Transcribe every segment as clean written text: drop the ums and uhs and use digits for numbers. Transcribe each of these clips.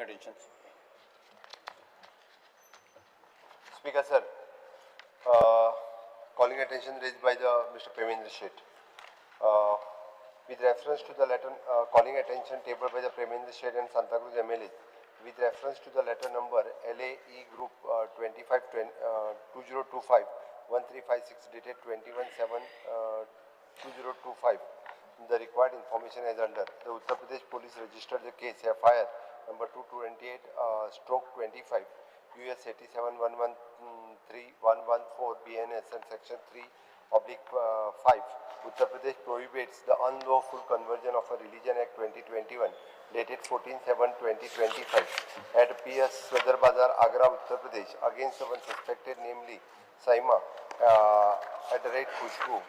Calling attention. Speaker sir, calling attention raised by the Mr. Premendra Shet. With reference to the letter, calling attention tabled by the Premendra Shet and Santacruz MLAs, with reference to the letter number LAE Group 25 2025 1356 dated 21/7 2025, the required information is under. The Uttar Pradesh Police registered the case FIR number 228 stroke 25 US 87113114 BNS and section 3 oblique 5. Uttar Pradesh prohibits the unlawful conversion of a Religion Act 2021 dated 14/7/2025 at PS Sadar Bazar, Agra, Uttar Pradesh against the one suspected, namely Saima at the rate Khushbu,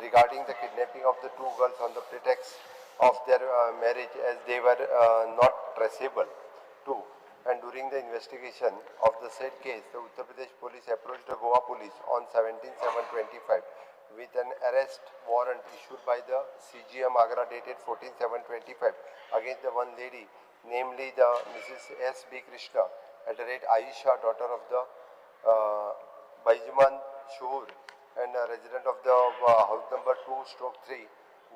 regarding the kidnapping of the two girls on the pretext of their marriage as they were not traceable. 2. And during the investigation of the said case, the Uttar Pradesh Police approached the Goa Police on 17/7/25 with an arrest warrant issued by the CGM Agra dated 14/7/25 against the one lady, namely the Mrs. S. B. Krishna at the rate Aisha, daughter of the Baijman Shuhur and a resident of the house number 2/3,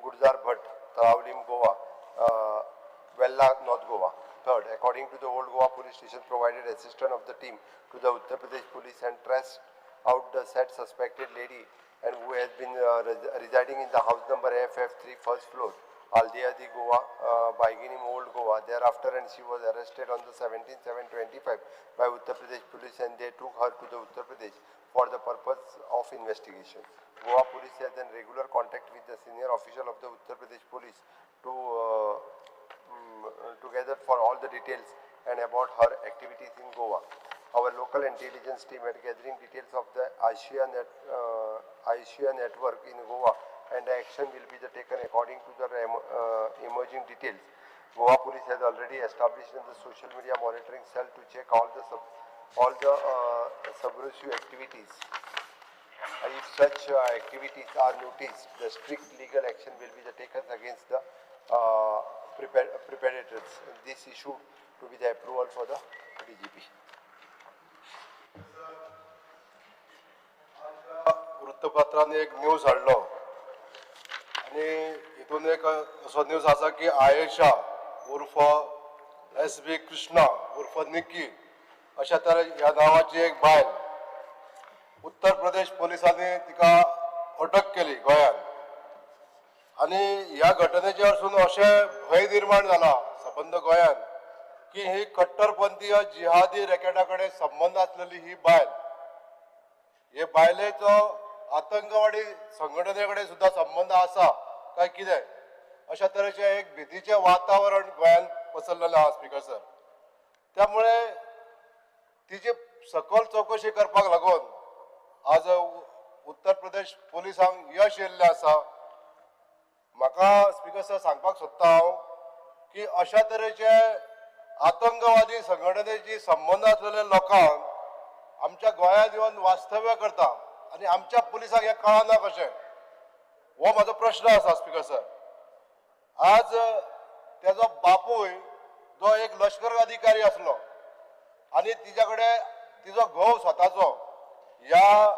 Gurjar Bhatt, Taravlim, Goa, Vella, North Goa. Third, according to the Old Goa Police Station, provided assistance of the team to the Uttar Pradesh Police and traced out the said suspected lady and who has been residing in the house number FF3 first floor, Aldia di Goa, Baiginim, Old Goa. Thereafter, and she was arrested on the 17/7/25 by Uttar Pradesh Police, and they took her to the Uttar Pradesh for the purpose of investigation. Goa Police has in regular contact with the senior official of the Uttar Pradesh Police to together for all the details and about her activities in Goa. Our local intelligence team at gathering details of the Asia network in Goa, and the action will be the taken according to the emerging details. Goa Police has already established in the social media monitoring cell to check all the subversive activities. If such activities are noticed, the strict legal action will be the taken against the preparators. This issue to be the approval for the DGP. वृत्तपत्रांनी एक news हाडलो आनी हितून एक असो news आसा की आयेशा उर्फ S बी कृष्णा उर्फ निकी अशा तरे ह्या नांवाची एक बायल उत्तर प्रदेश पोलिसांनी तिका अटक केली गोंयांत आनी ह्या घटनेच्या वरसून अशें भंय निर्माण जाला सबंद गोंयांत की ही कट्टरपंथीय जिहादी रॅकेटा कडेन संबंद आसलेली ही बायल, हे बायलेचो आतंकवादी संघटने कडेन सुद्दां संबंद आसा काय कितें, अशा तरेचें एक भितीचें वातावरण गोंयांत पसरलेलें आसा स्पीकर सर. त्यामुळे तिची सकल चवकशी करपाक लागून आज उत्तर प्रदेश पोलिसांक यश येयल्लें आसा. म्हाका स्पीकर सर सांगपाक सोदता हांव की अशा तरेचे आतंकवादी संघटनेची संबंद आसलेल्या लोकांक आमच्या गोंयांत येवन वास्तव्य करता आनी आमच्या पुलिसांक हें कळना कशें, हो म्हाजो प्रश्न आसा स्पीकर सर. आज तेजो बापूय जो एक लश्कर अधिकारी आसलो आनी तिच्या कडेन तिजो घोव स्वताचो ह्या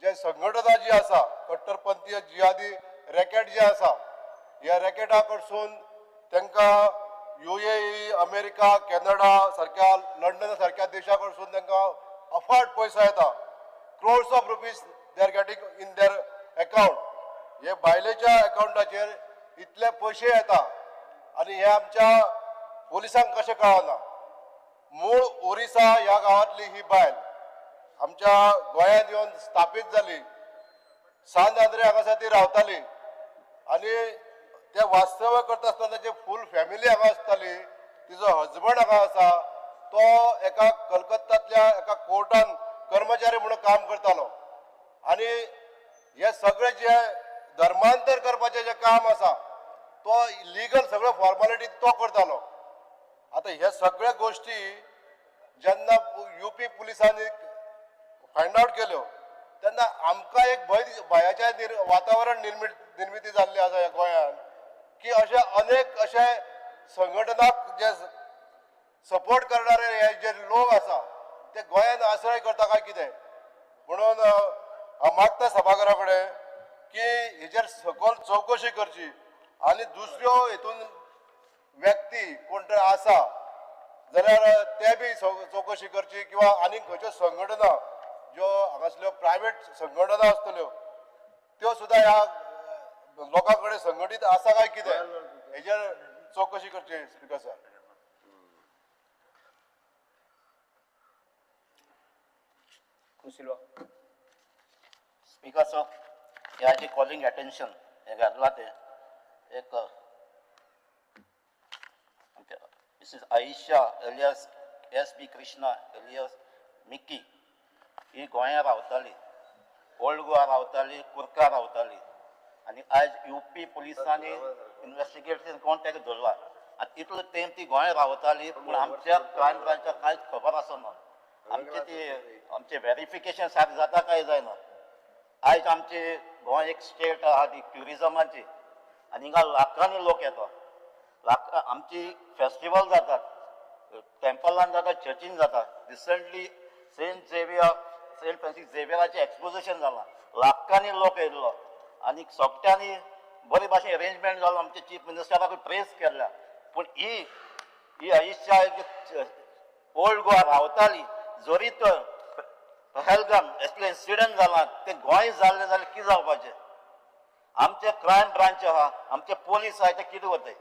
जे संघटना जी आसा कट्टरपंथीय जिहादी रॅकेट जे आसा ह्या रॅकेटा कडसून तांकां युएई, अमेरिका, कॅनडा सारक्या, लंडन सारक्या देशा कडसून तांकां अफाट पयसो येता. Crores of rupees they are getting in their account. हे बायलेच्या अकाउंटाचेर इतले पयशे येता आनी हे आमच्या पोलिसांक कशें कळना. मूळ ओरिसा ह्या गांवांतली ही बायल आमच्या गोंयांत येवन स्थापीत जाली. सांत आंद्रे हांगासर ती रावताली आनी ते वास्तव्य करता आसतना ताची फूल फॅमिली हांगा आसताली. तिजो हजबंड हांगा आसा, तो एका कलकत्तांतल्या एका कोर्टान कर्मचारी म्हणून काम करतालो. आनी हे सगळे जे धर्मांतर करपाचें जें काम आसा तो लिगल सगळ्यो फॉर्मालिटी तो करतालो. आतां हे सगळ्या गोश्टी जेन्ना युपी पुलिसांनी फायंड आवट केल्यो तेन्ना आमकां एक भंय, भंयाचें वातावरण निर्मिती जाल्ली आसा ह्या गोंयांत की अशे अनेक अशे संघटनाक जे सपोर्ट करणारे हे जे लोक आसा ते गोंयांत आश्रय करता काय कितें म्हणून हांव मागता सभाघरा कडेन की हेजेर सखोल चवकशी करची आनी दुसऱ्यो हितून व्यक्ती कोण तरी आसा जाल्यार ते बी चवकशी करची किंवा आनी खंयच्यो संघटना ज्यो हांगासल्यो प्रायवेट संघटना आसतल्यो त्यो सुद्दां ह्या लोकां कडेन संघटीत आसा काय कितें हेजेर चवकशी करची. Speaker sir. Silva. Speaker sir, ह्या जे कॉलिंग अटेन्शन हें घातलां तें एक Mrs Ayesha alias S B Krishna alias Mickey ही गोंया रावताली, ओल्ड गोवा रावताली, कुर्का रावताली आनी आयज यू पी पुलिसांनी इन्वेस्टिगेशन कोण ताका धरला आनी इतलो तेंप ती गोंया रावताली पूण आमच्या क्रायम ब्रांचाक कांयच खबर आसना. आमचे ती आमचें वेरिफिकेशन सारकें जाता काय जायना. आयज आमचे गोंय एक स्टेट आहा ती ट्युरिजमाची आनी हिंगा लाखांनी लोक येता. लाख आमची फेस्टिवल जातात, टेम्पलान जाता, चर्चीन जाता. Recently Saint Xavier, Saint Francis झेवियराचें एक्सपोजिशन जालां, लाखांनी लोक येयल्लो आनी सगट्यांनी बरे भाशेन अरेंजमेंट जालो. आमचे चीफ मिनिस्टराकूय प्रेस केल्ल्या पूण ही ही अहिशा ओल्ड गोवा रावताली जरी तर पहलगाम असले इन्सिडंट जाला ते गोंय जाल्ले जाल्यार कितें जावपाचें? आमचे क्रायम ब्रांच आहा, आमचे पोलीस आहा, ते कितें वताय?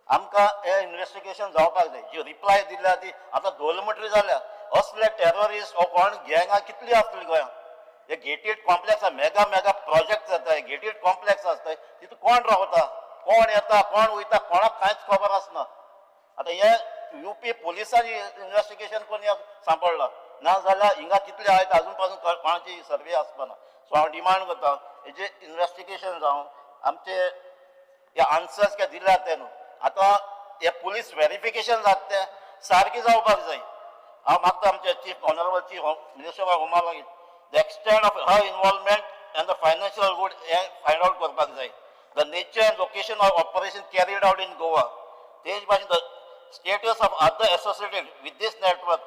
आमकां हें इन्वेस्टिगेशन जावपाक जाय. जी रिप्लाय दिल्या ती आतां दोन म्हणटरी जाल्या. असले टेररिस्ट हो कोण गँगां कितली आसतली गोंयांत? हे gated complex mega mega project जाता, गेटेड कॉम्प्लेक्स आसता, तितून कोण रावता, कोण येता, कोण वयता, कोणाक कांयच खबर आसना. आतां हे यू पी पोलिसांनी इन्वेस्टिगेशन करून सांपडला ना जाल्यार हिंगा कितले आहात अजून पासून कोणाची सर्वे आसपाना. सो हांव डिमांड करता हेजे इन्वेस्टिगेशन जावं, आमचे हे आन्सर्स काय दिल्यात ते न्हू आतां हे पुलीस वेरिफिकेशन जाता तें सारकें जावपाक जाय. हांव मागता आमचे chief honourable chief minister of होमा लागीं the extent of her involvement and the financial good हें फायंड आवट करपाक जाय. The nature and location of operation carried out in Goa, तेच भाशेन the status of other associated with this network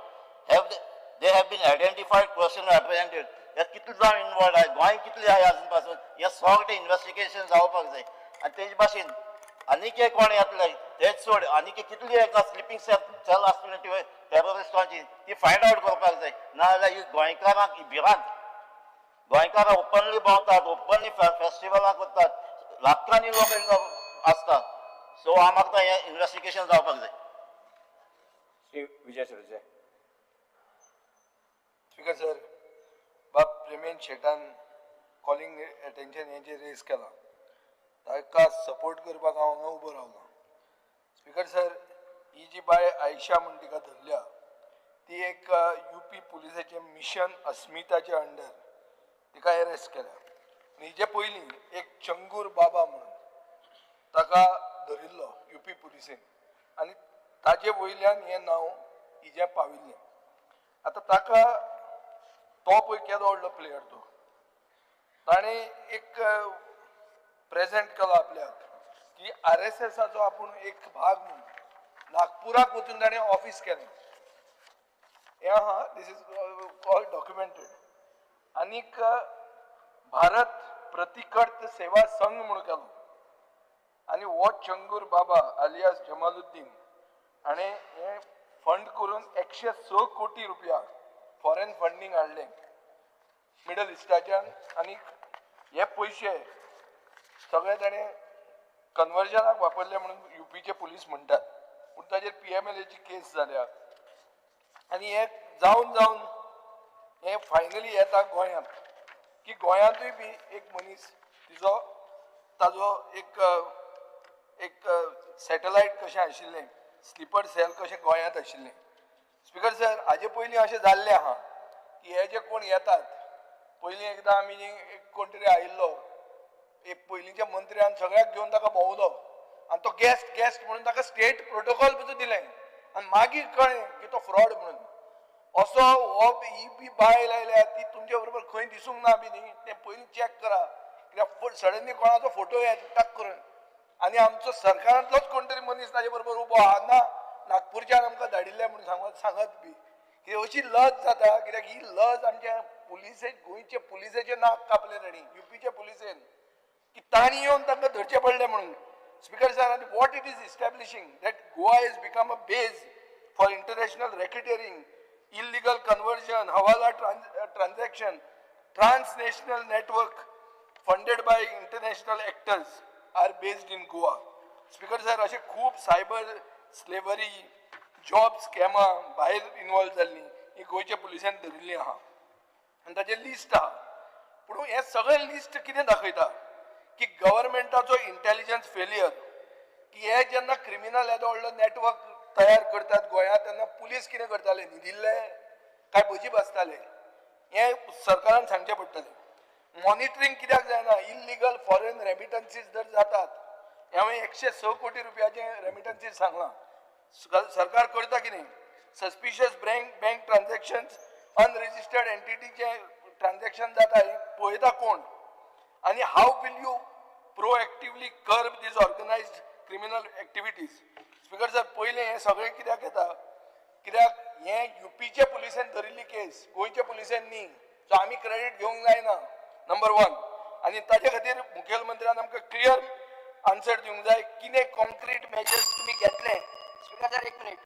have they have been identified, question apprehended. हे कितले जाण involved आहात, गोंय कितले आहात अजून पासून हें सगळें इन्वेस्टिगेशन जावपाक जाय. आनी तेज भाशेन आनीक कोण येतले तेच सोड, आनीक कितली एका स्लिपींग सेल आसतली टेररिस्टांची ती फायंड आवट करपाक जाय. नाजाल्यार ही गोंयकारांक ही भिरांत, गोंयकारां ओपनली भोंवतात, ओपनली फेस्टिवलां करतात, लाखांनी लोक हिंगा आसतात. सो हांव मागता हें इन्वेस्टिगेशन जावपाक जाय. श्री विजय सरदेसाय. स्पीकर सर, बाब प्रेमेन शेटान कॉलिंग अटेन्शन हें जें रेज केलां ताका सपोर्ट करपाक हांव हांगा उबो रावलां. स्पीकर सर, ही जी बाय आयशा म्हूण तिका धरल्या ती एक यू पी पुलिसाचे मिशन अस्मिताचे अंडर तिका एरेस्ट केल्या. आनी हिजे पयलीं एक चंगूर बाबा म्हणून ताका धरिल्लो यू पी पुलिसेन आनी ताजे वयल्यान हें नांव हिजें पाविल्लें. आतां ताका तो पळय केदो व्हडलो प्लेयर तो, ताणें एक प्रेजेंट केलो आपल्याक की आर एस एसाचो आपूण एक भाग म्हणून नागपुराक वचून ताणें ऑफीस केलें. हें आहा, this is all documented. आनीक भारत प्रतिकर्त सेवा संघ म्हणून केलो आनी हो चंगूर बाबा अलियास जमालुद्दीन हाणें हें फंड करून 106 कोटी रुपया फॉरेन फंडींग हाडलें मिडल इस्टाच्यान आनी हे पयशे सगळे ताणें कन्वर्जनाक वापरले म्हणून युपीचे पुलीस म्हणटात. पूण ताजेर PMLAची केस जाल्या आनी हे जावन जावन हे फायनली येता गोंयांत की गोंयांतूय बी एक मनीस तिजो ताजो एक एक सॅटलायट कशें आशिल्लें, स्लिपर सेल कशें गोंयांत आशिल्लें. स्पीकर सर, हाजे पयलीं अशें जाल्लें आहा की हे जे कोण येतात, पयलीं एकदां आमी एक कोण तरी आयिल्लो एक पयलींच्या मंत्र्यान सगळ्याक घेवन ताका भोंवलो आनी तो गेस्ट गेस्ट म्हणून ताका स्टेट प्रोटोकॉल पसून दिलें आनी मागीर कळ्ळें की तो फ्रॉड म्हणून. असो हो ही बी बायल आयल्या ती तुमचे बरोबर खंय दिसूंक ना बी न्ही, तें पयलीं चॅक करा कित्याक सडनली कोणाचो फोटो येता टक करून आनी आमचो सरकारांतलोच कोण तरी मनीस ताजे बरोबर उबो आहा ना, नागपूरच्यान आमकां धाडिल्ले म्हणून सांगत सांगत बी की अशी लज जाता, कित्याक ही लज आमच्या पुलिसे, गोंयचे पुलिसेचे नाक कापले तांणी, युपीच्या पुलिसेन, की तांणी येवन तांकां धरचें पडलें म्हणून. स्पीकर सर, आनी what it is establishing that Goa is become a base for international racketeering, illegal conversion, hawala transaction, transnational network funded by international actors are based in Goa. Speaker sir, अशे खूब cyber slavery, job स्कॅमां भायर involve जाल्लीं ही गोंयच्या पुलिसान धरिल्लीं आहा आनी ताचें list आहा. पूण हें सगळें लिस्ट कितें दाखयता की गव्हर्मेंटाचो इंटेलिजन्स फेलियर, की हे जेन्ना क्रिमिनल येदो व्हडलो नेटवर्क तयार करतात गोंयांत तेन्ना पुलीस कितें करताले, न्हिदिल्ले काय भजी बसताले, हें सरकारान सांगचें पडटलें. मॉनिटरींग कित्याक जायना? इल्लिगल फॉरेन रेमिटन्सीज जर जातात, हांवें 106 कोटी रुपयाचे रेमिटन्सीज सांगलां, सरकार करता कितें? Suspicious bank transactions, unregistered एंटिटीचे transaction जाता, हें पळयता कोण? आनी how will you proactively curb these organised criminal activities? Speaker sir, पयलें हें सगळें कित्याक येता, कित्याक हें युपीच्या पुलिसेन धरिल्ली केस, गोंयच्या पुलिसेन न्ही. सो आमी क्रेडीट घेवंक जायना, नंबर वन. आनी ताजे खातीर मुखेलमंत्र्यान आमकां क्लियर आन्सर दिवंक जाय, कितें कॉन्क्रीट मेजर्स तुमी घेतले. स्पीकर सर, एक मिनिट.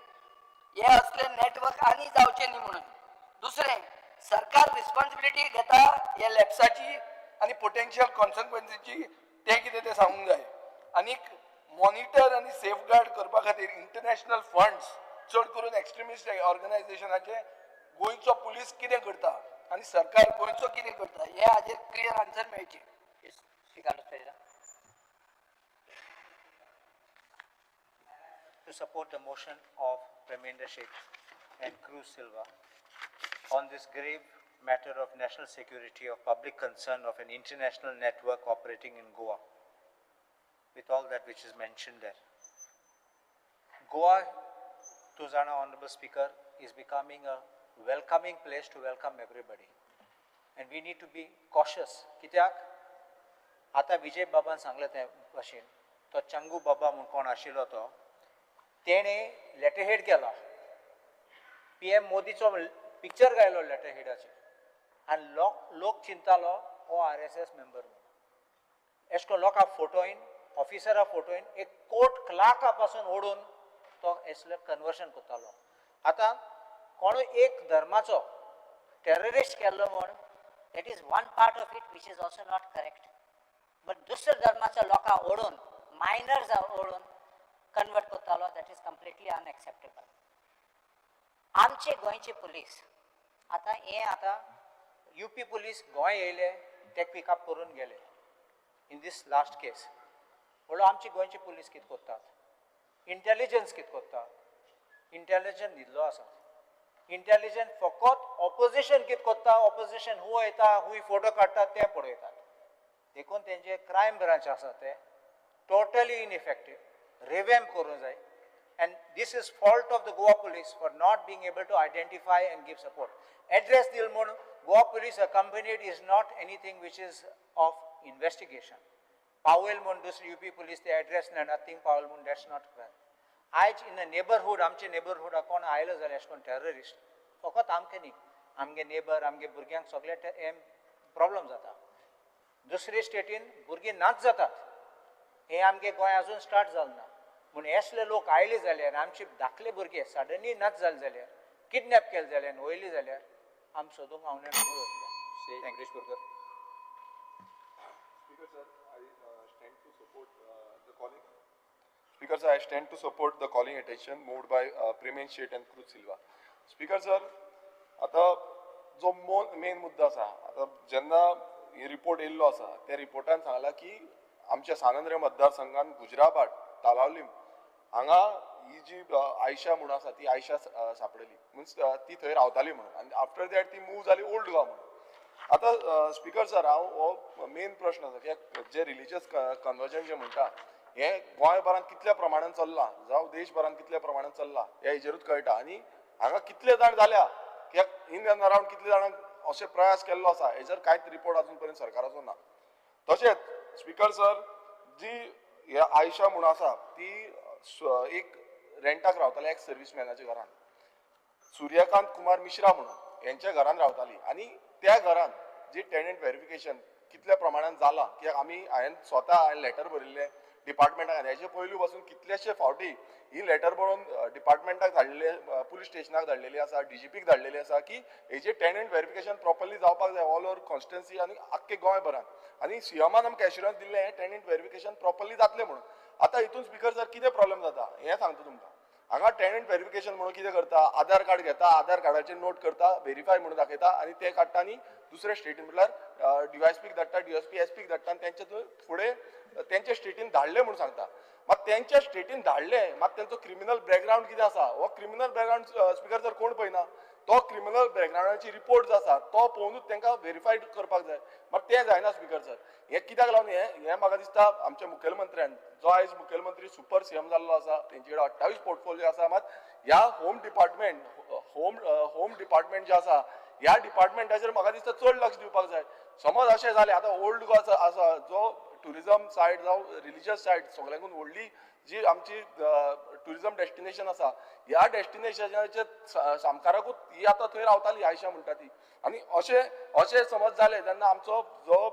हे असले नेटवर्क आनी जावचे न्ही म्हणून. दुसरें, सरकार रिस्पॉन्सिबिलिटी घेता हे लॅप्साची आनी पोटेन्शियल कॉन्सिक्वन्सीची, तें कितें तें सांगूंक जाय. आनीक मॉनिटर आनी सेफगार्ड करपा खातीर इंटरनॅशनल फंड्स, चड करून एक्स्ट्रिमिस्ट ऑर्गनायझेशनाचे, गोंयचो पुलीस कितें करता आनी सरकार गोंयचो कितें करता, हे हाजेर क्लियर आन्सर मेळचें. Yes, Shri Carlos Pereira. To support the motion of Premendra Shet and Cruz Silva on this grave matter of national security of public concern of an international network operating in Goa, with all that which is mentioned there. Goa, Tuzana, Honorable Speaker, is becoming a welcoming place to welcome everybody. And we need to be cautious. कित्याक आतां विजय बाबान सांगलें ते भाशेन, तो चंगू बाबा म्हूण कोण आशिल्लो तो, तेणें लेटरहेड केला, पी एम मोदीचो पिक्चर घायलो लेटरहेडाचेर, आनी लोक चिंतालो हो आर एस एस मेंबर म्हणून. एश कोन लोकां फोटोइन, ऑफिसरा फोटोइन, एक कोर्ट क्लार्का पासून ओडून तो एसले कन्वर्शन करतालो. आतां कोणूय एक धर्माचो टेररिस्ट केल्लो म्हूण That is one part of it which is also not correct, but दुसऱ्या धर्माच्या लोकांक ओडून, मायनर्स ओडून कन्वर्ट करतालो, that is completely unacceptable. आमचे गोंयचे पुलीस आतां हें आतां युपी पुलीस गोंय येयले, ते पिकअप करून गेले इन दीस लास्ट केस. म्हणल्यार आमचे गोंयचे पुलीस कितें करतात? इंटेलिजन्स कितें करता? इंटेलिजन्स न्हिदलो आसा. इंटेलिजन्स फकत ऑपोजिशन कितें करता, ऑपोजिशन हूंय वयता, हूंय फोटो काडटा तें पळयतात. देखून तेंचे क्रायम ब्रांच आसा ते टोटली इनइफेक्टीव, रिवॅम्प करूंक जाय. And this is fault of the Goa police for not being able to identify and give support. Address दिल म्हूण Goa police accompanied is not anything which is of investigation. पावयल म्हूण दुसरी UP police ते address नेणा, thing पावयल म्हूण, that's not fair. आयज in a neighbourhood, आमचे नेबरहुडा कोण आयलो जाल्यार अशें कोण टेररिस्ट, फकत आमकां न्ही, आमगे नेबर, आमगे भुरग्यांक सगळे हे प्रॉब्लम जाता. दुसरे स्टेटीन भुरगीं नाच जातात. हे आमगे गोंय अजून स्टार्ट जालें ना. म्हूण असले लोक आयले जाल्यार, आमचे धाकले भुरगे सडनली नाच जाले जाल्यार, किडनॅप केले जाल्यार, वयले जाल्यार, आमी सोदूंक हांव Shri Girish Borkar. Speaker sir, I stand to support the calling. Speaker sir, I stand to support the calling attention moved by Premen Shet and Cruz Silva. Speaker sir, आता जो मेन मुद्दो आसा, आतां जेन्ना रिपोर्ट येयल्लो आसा, त्या रिपोर्टान सांगला की आमच्या सान आंद्रे मतदारसंघात गुजराबाट तालावलीम हांगा ही जी आयशा म्हणून आसा, ती आयशा सापडली, मिन्स ती थंय रावताली म्हणून, आनी आफ्टर that ती मूव जाली ओल्ड गोवा म्हणून. आतां स्पीकर सर, हांव हो मेन प्रश्न आसा की जे रिलिजियस कन्वर्जन जे म्हणटा, हें गोंयभरान कितल्या प्रमाणान चल्लां जावं देशभरान कितल्या प्रमाणान चल्लां, हे हेजेरूच कळटा. आनी हांगा कितले जाण जाल्या कित्याक इन एंड अरावंड कितले जाणांक अशे प्रयास केल्लो आसा, हेजेर कांयच रिपोर्ट अजून पर्यंत सरकाराचो ना. तशेंच स्पीकर सर, जी हे आयशा म्हूण आसा, ती एक रेंटाक रावताली एक्स सर्विसमॅनाच्या घरान, सूर्यकांत कुमार मिश्रा म्हणून हेंच्या घरान रावताली. आनी त्या घरान जी टेनंट व्हेरिफिकेशन कितल्या प्रमाणान जालां, कित्याक आमी हांवें स्वता हांवें लेटर बरयल्लें डिपार्टमेंटाक, आनी हेजे पयलू पासून कितलेशे फावटी ही लेटर बरोवन डिपार्टमेंटाक धाडलेले, पुलीस स्टेशनाक धाडलेली आसा, डीजीपीक धाडलेली आसा की हेजे टेनंट व्हेरिफिकेशन प्रॉपरली जावपाक जाय ऑल ओवर कॉन्स्टिट्युएन्सी आनी आख्खे गोंयभरान. आनी सीएमान आमकां एश्युरन्स दिल्लें हें टेनंट व्हेरिफिकेशन प्रॉपरली जातलें म्हणून. आतां हितून स्पिकर सर कितें प्रॉब्लेम जाता हें सांगता तुमकां. हांगा टेनंट व्हेरिफिकेशन म्हणून कितें करता, आधार कार्ड घेता, आधार कार्डाचेर नोट करता, व्हेरीफाय म्हणून दाखयता आनी ते काडटा आनी दुसऱ्या स्टेटीन म्हटल्यार डीवायएसपीक धाडटा, डीएसपी एसपीक धाडटा आनी तेंचे फुडें तेंच्या स्टेटीन धाडले म्हणून सांगता. मात तेंच्या स्टेटीन धाडले मात तेंचो क्रिमिनल बॅकग्रावंड कितें आसा, हो क्रिमिनल बॅकग्रावंड स्पिकर सर कोण पळयना. तो क्रिमिनल बॅकग्रावंडाची रिपोर्ट जो आसा तो पळोवनूच तांकां व्हेरीफायड करपाक जाय, मात तें जायना स्पिकर सर. हें कित्याक लागून हें म्हाका दिसता आमच्या मुखेलमंत्र्यान जो आयज मुखेलमंत्री सुपर सीएम जाल्लो आसा, तेंचे कडेन 28 पोर्टफोलिओ आसा, मात ह्या होम डिपार्टमेंट होम डिपार्टमेंट जें आसा ह्या डिपार्टमेंटाचेर म्हाका दिसता चड लक्ष दिवपाक जाय. समज अशें जालें आतां ओल्ड गोवा आसा जो ट्युरिजम सायड जावं रिलिजियस सायड सगळ्यांकून व्हडली जी आमची ट्युरिजम डेस्टिनेशन आसा, ह्या डेस्टिनेशनाच्या सामकाराकूच ही आतां थंय रावताली आयशा म्हणटा ती. आनी अशें अशें समज जालें तेन्ना आमचो जो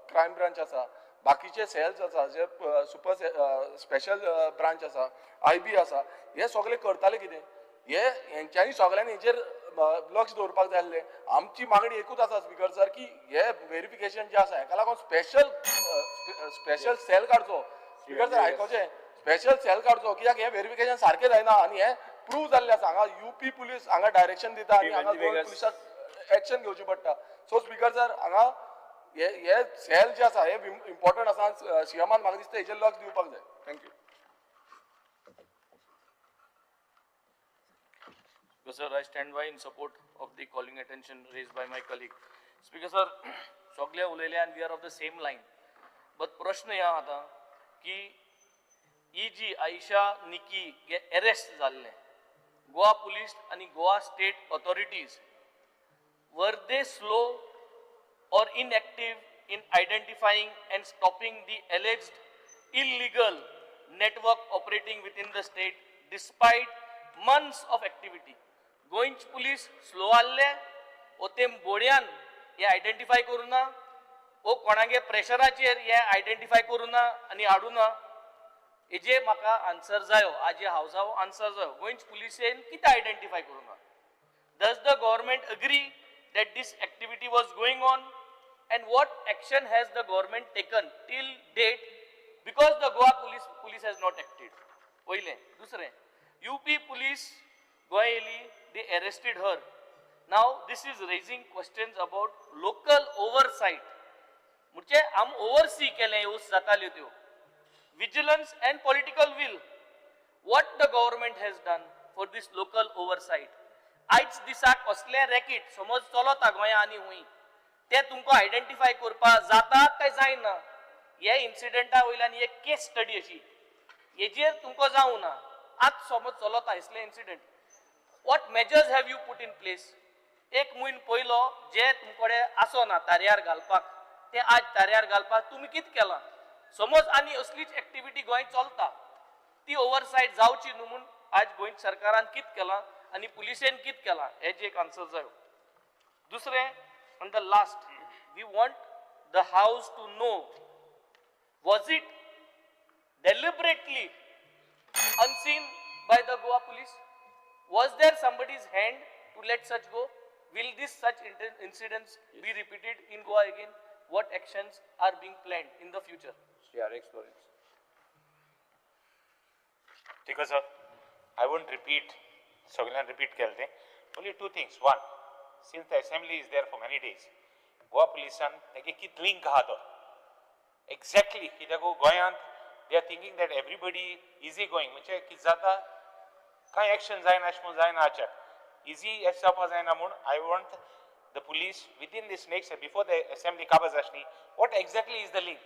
क्रायम ब्रांच आसा, बाकीचे सेल्स आसा, जे सुपर स्पेशल ब्रांच आसा, आयबी आसा, हे सगळे करताले कितें, हे हेंच्यांनी सगळ्यांनी हेचेर लक्ष दवरपाक जाय आसलें. आमची मागणी एकूच आसा स्पिकर सर की हे व्हेरिफिकेशन जें आसा हेका लागून स्पेशल स्पेशल सेल काडचो. स्पिकर सर आयकोचें, स्पेशल सेल काडचो कित्याक हें व्हेरिफिकेशन सारकें जायना आनी हें प्रूव जाल्लें आसा. हांगा यूपी पुलीस हांगा डायरेक्शन दिता आनी हांगा गोवा पुलिसाक एक्शन घेवची पडटा. सो स्पिकर सर हांगा हे सेल जे आसा हे इम्पॉर्टंट आसा, सीएमान म्हाका दिसता हेचेर लक्ष दिवपाक जाय. Thank you. Speaker sir, I stand by in support of the calling attention raised by my colleague. Speaker sir, सगळे उलयले and we are of the same line. But प्रश्न ह्या आता की ही जी आयशा निकी हे अरेस्ट जाल्ले, गोवा पुलीस आनी Goa state authorities were they slow or inactive in identifying and stopping the alleged illegal network operating within the state despite months of activity? गोंयचे police slow आहले ओ ते बोड्यान हे आयडेंटिफाय करूं ना, ओ कोणागे प्रेशराचेर हे आयडेंटिफाय करूं ना आनी हाडूं ना, हेजे म्हाका आन्सर जायो, आजे हावजा आन्सर जायो. गोंयचे पुलिसेन कितें आयडेंटिफाय करूं ना? Does the government agree that this activity was going on and what action has the government taken till date because the Goa police has not acted? पयलें. दुसरें, UP police Goa येयली, they arrested her. Now this is raising questions about local oversight. म्हणजे आम oversee केलें ह्यो जाताल्यो त्यो. Vigilance and political will. What the government has done for this local oversight? आयज दिसाक कसलें रॅकेट समज चलता गोंया आनी हुंय ते तुमकां आयडेंटिफाय करपाक जाता काय जायना? हे इन्सिडंटा वयल्यान एक केस स्टडी अशी हेजेर तुमकां जावं ना. आज समज चलता असले incident, what measures have you put in place? एक म्हयनो पयलो जे तुमकडे आसना तारयार घालपाक, ते आज तारयार घालपाक तुमी कितें केलां? समज आनी असलीच एक्टिविटी गोंय चलता ती ओवरसायट जावची न्हू म्हूण आज गोंय सरकारान कितें केलां आनी पुलिसेन कितें केलां हेजें एक आन्सर जायो. दुसरें, on the last, we want the house to know, was it deliberately unseen by the Goa police? Was there somebody's hand to let such go? Will this such incidents be repeated in Goa again? What actions are being planned in the future? Shri R X Lawrence. Because sir, I won't repeat, सगळ्यान repeat केलें तें. Only two things. One, since the assembly is there for many days, Goa पुलिसान तेगे कित link आहा तो exactly, कित्याक गोंयांत they are thinking that everybody easy going, म्हणजे कितें जाता कांय एक्शन जायना अशें म्हूण जायना, आचार इजी एश जावपा जायना म्हूण I want the police within this next before the assembly काबार जाशनी, what exactly is the link?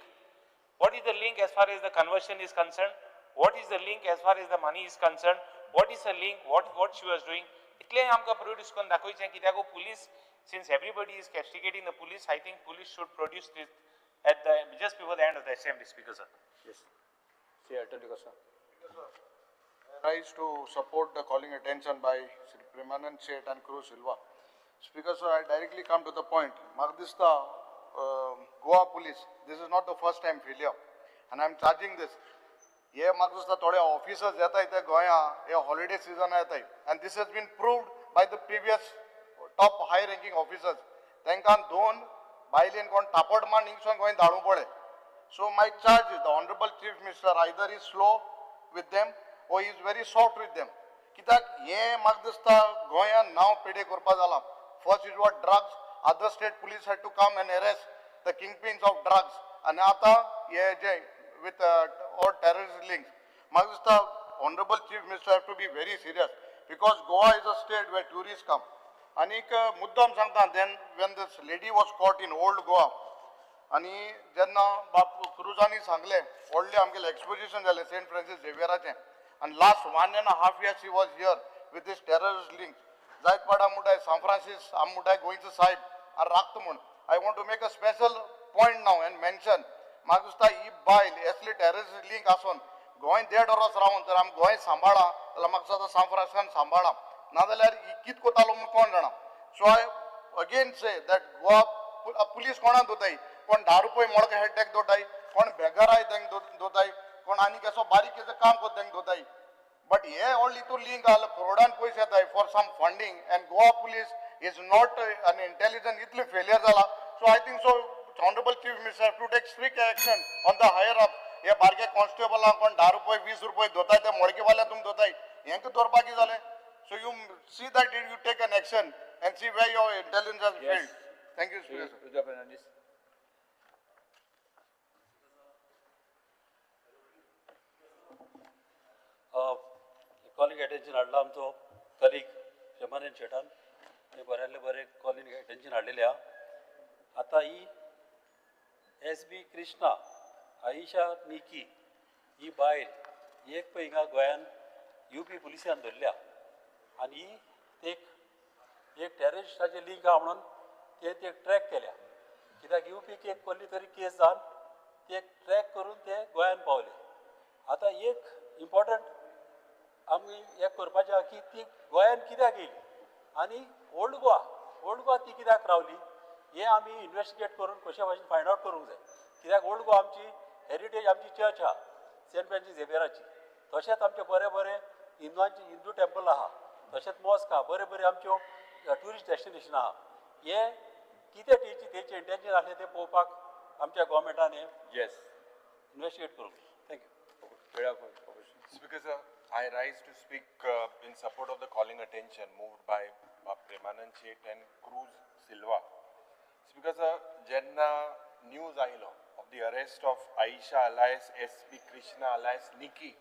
What is the link as far as the conversion is concerned? What is the link as far as the money is concerned? What is the link? What she was doing? इतलें आमकां produce करून दाखोवचें कित्याक police, since everybody is castigating the police, I think police should produce this at the just before the end of the assembly. Speaker sir. Yes. Shri Atal D'Costa. Tries to support the calling attention by Shri Premanand Shet and Cruz Silva. Speaker sir, I directly come to the point. म्हाका दिसता Goa police, this is not the first time failure and I am charging this. हे म्हाका दिसता थोडे officers येताय ते गोंया हे हॉलिडे सिजन येताय and this has been proved by the previous top high ranking officers. तांकां दोन बायलेन कोण तापट मार हिंगसून गोंय धाडूं पडलें. So my charge is the honourable chief minister either is slow with them or is very soft with them. कित्याक हें म्हाका दिसता गोंयान नांव पेडे करपा जालां. First is what drugs, other state police had to come and arrest the kingpins of drugs आनी आतां हे जे with or terrorist links. म्हाका दिसता honourable chief minister have to be very serious because Goa is a state where tourist come. आनीक मुद्दम सांगता, then when this lady was caught in Old Goa आनी जेन्ना बाप क्रुजांनी सांगलें व्हडलें आमगेलें एक्सपोजिशन जालें सेंट फ्रांसीस झेवियराचें आनी last 1.5 years she was here with this terrorist link. जायत पाडा मुटाय सांत फ्रांसीस आम मुटाय गोंयचो सायब आनी राखता म्हूण. I want to make a special point now and mention, म्हाका दिसता ही बायल असली टेररिस्ट लिंक आसून गोंय देड वर्स रावन जर आमी गोंय सांबाळा जाल्यार म्हाका दिसता सांत फ्रांसिसान सांबाळा, नाजाल्यार ही कित कोतालो म्हूण कोण जाणा. So I again say that Goa police कोणाक दोताय, कोण 10 रुपये मोडका हेड टॅक दोताय, कोण बेगाराय तेंक दोताय, कोण आनी कसो बारीक केसो काम कोत्ता तेंक दोताय. बट हे व्हडली हितून लिंक आहा, करोडान पयशे येताय for some funding and Goa police is not an intelligent, इतलें फेलियर जाला. So I think so honourable chief minister have to take strict action on the higher up. हे बारके कॉन्स्टेबलांक कोण 10 रुपये 20 रुपये दोताय ते मोडकेवाल्यान तुमी दोताय, हेंका दवरपाक कितें जालें? So you see that you take an action and see where your intelligence has failed. Thank you, Speaker. Rudra Fernandes. Calling attention हाडला आमचो कलीग प्रेमानंद शेटान, ते बऱ्यांतले बरें कॉलिंग अटेन्शन हाडलेलें आहा. आतां ही एस बी कृष्णा आयिशा निकी ही बायल एक पळय हिंगा गोंयान यू पी पुलिसान धरल्या आनी ही एक टेररिस्टाचे लिंक आहा म्हणून ते ते ट्रॅक केल्या. कित्याक यू पीक एक कसली तरी केस जावन ते ट्रॅक करून ते गोंयान पावले. आतां एक इम्पॉर्टंट आमी हें करपाचें आहा की ती गोंयान कित्याक येयली आनी ओल्ड गोवा ती कित्याक रावली हें आमी इन्वेस्टिगेट करून कशे भाशेन फायंड आवट करूंक जाय. कित्याक ओल्ड गोवा आमची हेरिटेज, आमची चर्च आहा सेंट फ्रांसीस झेवियराची, तशेंच आमचे बरे बरे हिंदवांचे हिंदू टेम्पल आहा, तशेंच मॉस्क आहा, बरे बरे आमच्यो ट्युरिस्ट डेस्टिनेशन आहा. हे कितें तेचें इंटेन्शन आसलें तें पळोवपाक आमच्या गोवोरमेंटान हें इन्वेस्टिगेट करूंक. Thank you. Speaker sir, I rise to speak in support of the calling attention moved by Premanand Shet and Cruz Silva. Speaker sir, जेन्ना न्यूज आयलो of the arrest of Ayesha alias S B. Krishna alias Nikki,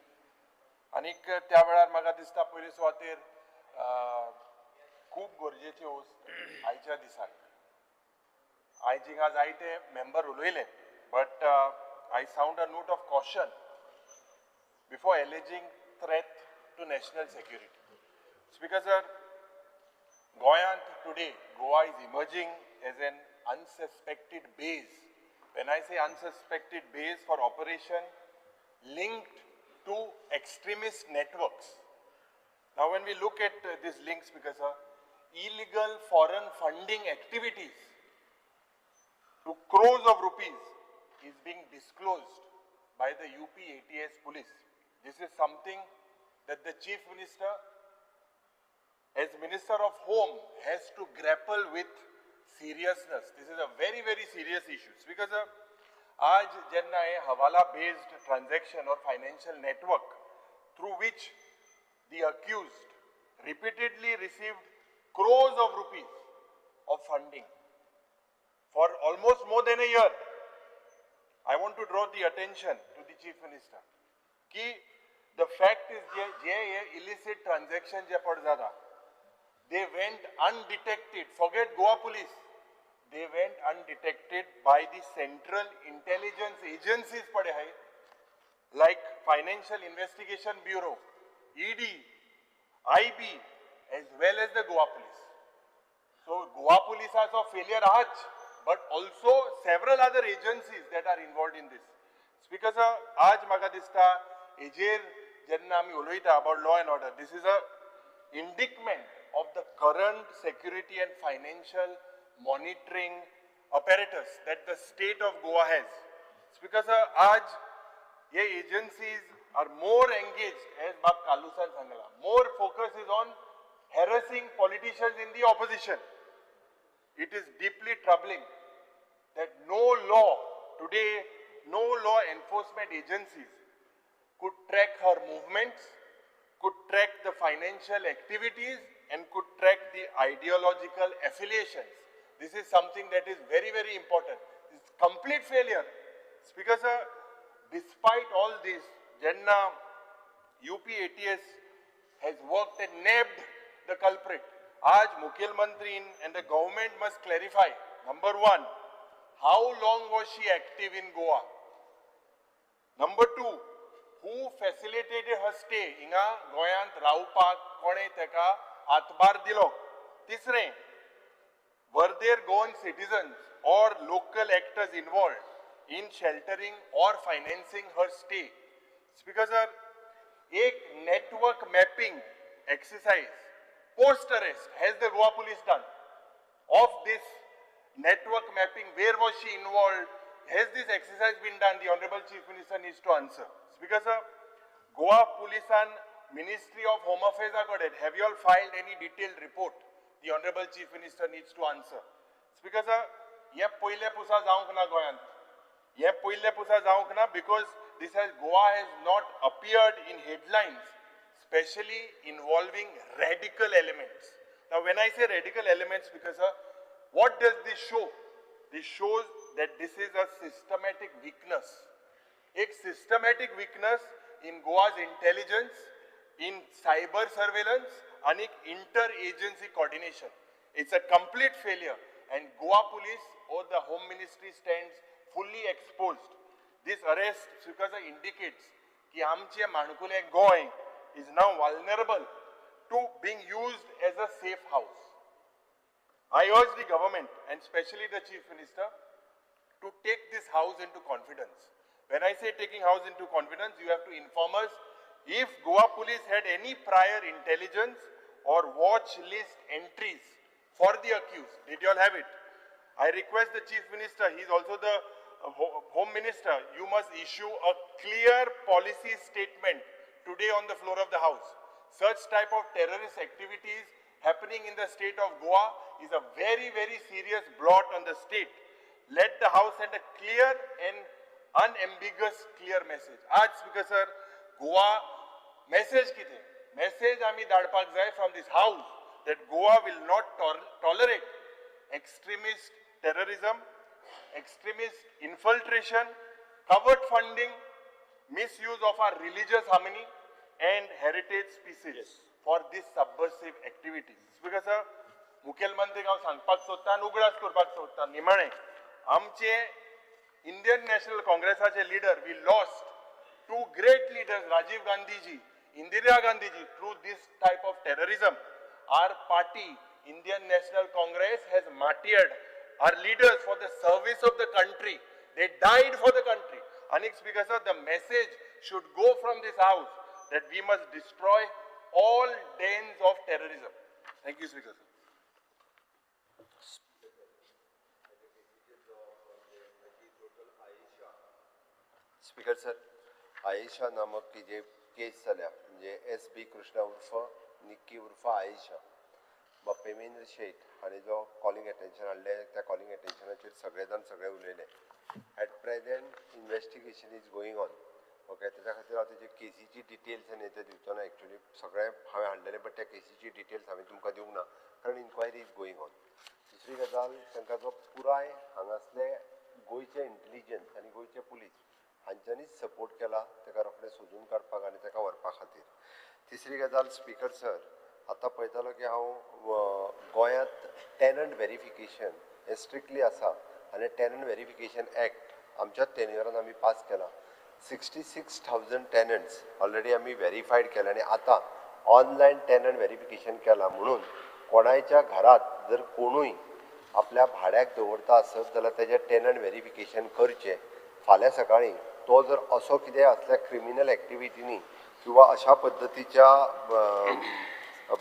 आनीक त्या वेळार म्हाका दिसता पयले सुवातेर खूब गरजेची वस्त आयच्या दिसाक. आयज हिंगा जायते मेंबर उलयले, but I sound a note of caution before alleging threat to national security. Speaker sir, Goyant today, Goa is emerging as an unsuspected base. When I say unsuspected base for operation linked to extremist networks. Now when we look at these links, Speaker sir, illegal foreign funding activities to crores of rupees is being disclosed by the UP ATS police. This is something that the Chief Minister, as Minister of Home, has to grapple with seriousness. This is a very, very serious issue. Because aaj jenna hai hawala based transaction or financial network through which the accused repeatedly received crores of rupees of funding for almost more than a year. I want to draw the attention to the Chief Minister ki the fact is je illicit transaction je pad jata, they went undetected. Forget Goa police, they went undetected by the central intelligence agencies pade hai, like Financial Investigation Bureau, ED, IB, as well as the Goa police. So Goa police has a failure aaj, but also several other agencies that are involved in this. Because aaj maka dista ejer जेन्ना आमी उलयता about law and order, this is a indictment of the current security and financial monitoring apparatus that the state of Goa has. Speaker sir, आज हे agencies are more engaged, as बाब कालुसान सांगला, more focus is on harassing politicians in the opposition. It is deeply troubling that no law today, no law enforcement agencies could track her movements, could track the financial activities, and could track the ideological affiliations. This is something that is very, very important. It's complete failure. Speaker sir, despite all this, Jenna UP ATS has worked and nabbed the culprit. Aaj Mukhyamantri and the government must clarify. Number one, how long was she active in Goa? Number two, who facilitated her stay? हिंगा गोंयांत रावपाक कोणे तेका हातभार दिलो? तिसरें, were there Goan citizens or local actors involved in sheltering or financing her stay? Speaker sir, एक network mapping exercise post arrest has the Goa police done? Of this network mapping, where was she involved? Has this exercise been done? The Honorable Chief Minister needs to answer. Speaker sir, Goa Police and Ministry of Home Affairs are got it. Have you all filed any detailed report? The Honorable Chief Minister needs to answer. Speaker sir, हे पयले पुसा जावंक ना गोंयांत, हे पयले पुसा जावंक ना, because this has Goa has not appeared in headlines, specially involving radical elements. Now, when I say radical elements, because sir, what does this show? This shows that this is a systematic weakness. एक systematic weakness in Goa's intelligence, in cyber surveillance, and inter-agency coordination. It's a complete failure, and Goa Police or the Home Ministry stands fully exposed. This arrest, because it indicates की आमचे माणकुले Goa is now vulnerable to being used as a safe house. I urge the government and especially the Chief Minister to take this house into confidence. When I say taking house into confidence, you have to inform us if Goa Police had any prior intelligence or watch list entries for the accused. Did you all have it? I request the Chief Minister, he is also the Home Minister, you must issue a clear policy statement today on the floor of the house. Such type of terrorist activities happening in the state of Goa is a very, very serious blot on the state. Let the house send a clear and unambiguous clear message. आज Speaker sir, Goa message कितें? Message आमी धाडपाक जाय from this house that Goa will not tolerate extremist terrorism, extremist infiltration, covert funding, misuse of our religious harmony and heritage species for these subversive activities. Speaker sir, मुखेलमंत्रीक हांव सांगपाक सोदता आनी उगडास करपाक सोदता, निमाणें आमचे इंडियन नॅशनल काँग्रेसाचे leader, we lost two great leaders, Rajiv Gandhiji, Indira Gandhiji, through this type of terrorism. Our party, Indian National Congress, has martyred our leaders for the service of the country. They died for the country. Anik Speaker sir, the message should go from this house that we must destroy all dens of terrorism. Thank you, Speaker sir. Speaker sir, Ayesha नामक की जे केस जाल्या, म्हणजे S बी कृष्णा उर्फ निक्की उर्फ आयेशा, प्रेमेंद्र शेट हांणी जो calling attention हाडलें, त्या कॉलिंग अटेन्शनाचेर सगळे जाण सगळे उलयले. At present investigation is going on. Okay, तेच्या खातीर हांव तेजे केसीची डिटेल्स आनी ते दिवचो ना. एक्चुली सगळें हांवें हाडलेलें, बट त्या केसीची डिटेल्स हांवें तुमकां दिवंक ना, कारण इन्क्वायरी is going on. दुसरी गजाल, तांकां जो पुराय हांगासले गोंयचे इंटेलिजन्स आनी गोंयचे पुलीस हांच्यांनीच सपोर्ट केला ताका रोखडें सोदून काडपाक आनी ताका व्हरपा खातीर. तिसरी गजाल स्पीकर सर, आतां पळयतालो की हांव गोंयांत टेनंट वेरिफिकेशन हें स्ट्रिक्टली आसा आनी टेनंट वेरिफिकेशन एक्ट आमच्याच टेन्युअरान आमी पास केला. 66,000 टेनंट्स ऑलरेडी आमी वेरीफायड केले आनी आतां ऑनलायन टेनंट वेरिफिकेशन केलां, म्हणून कोणायच्या घरांत जर कोणूय आपल्या भाड्याक दवरता आसत जाल्यार तेजें टेनंट वेरिफिकेशन करचें. फाल्यां सकाळीं तो जर असो कितें असल्या क्रिमिनल एक्टिविटीनी किंवा किंवा अशा पद्दतीच्या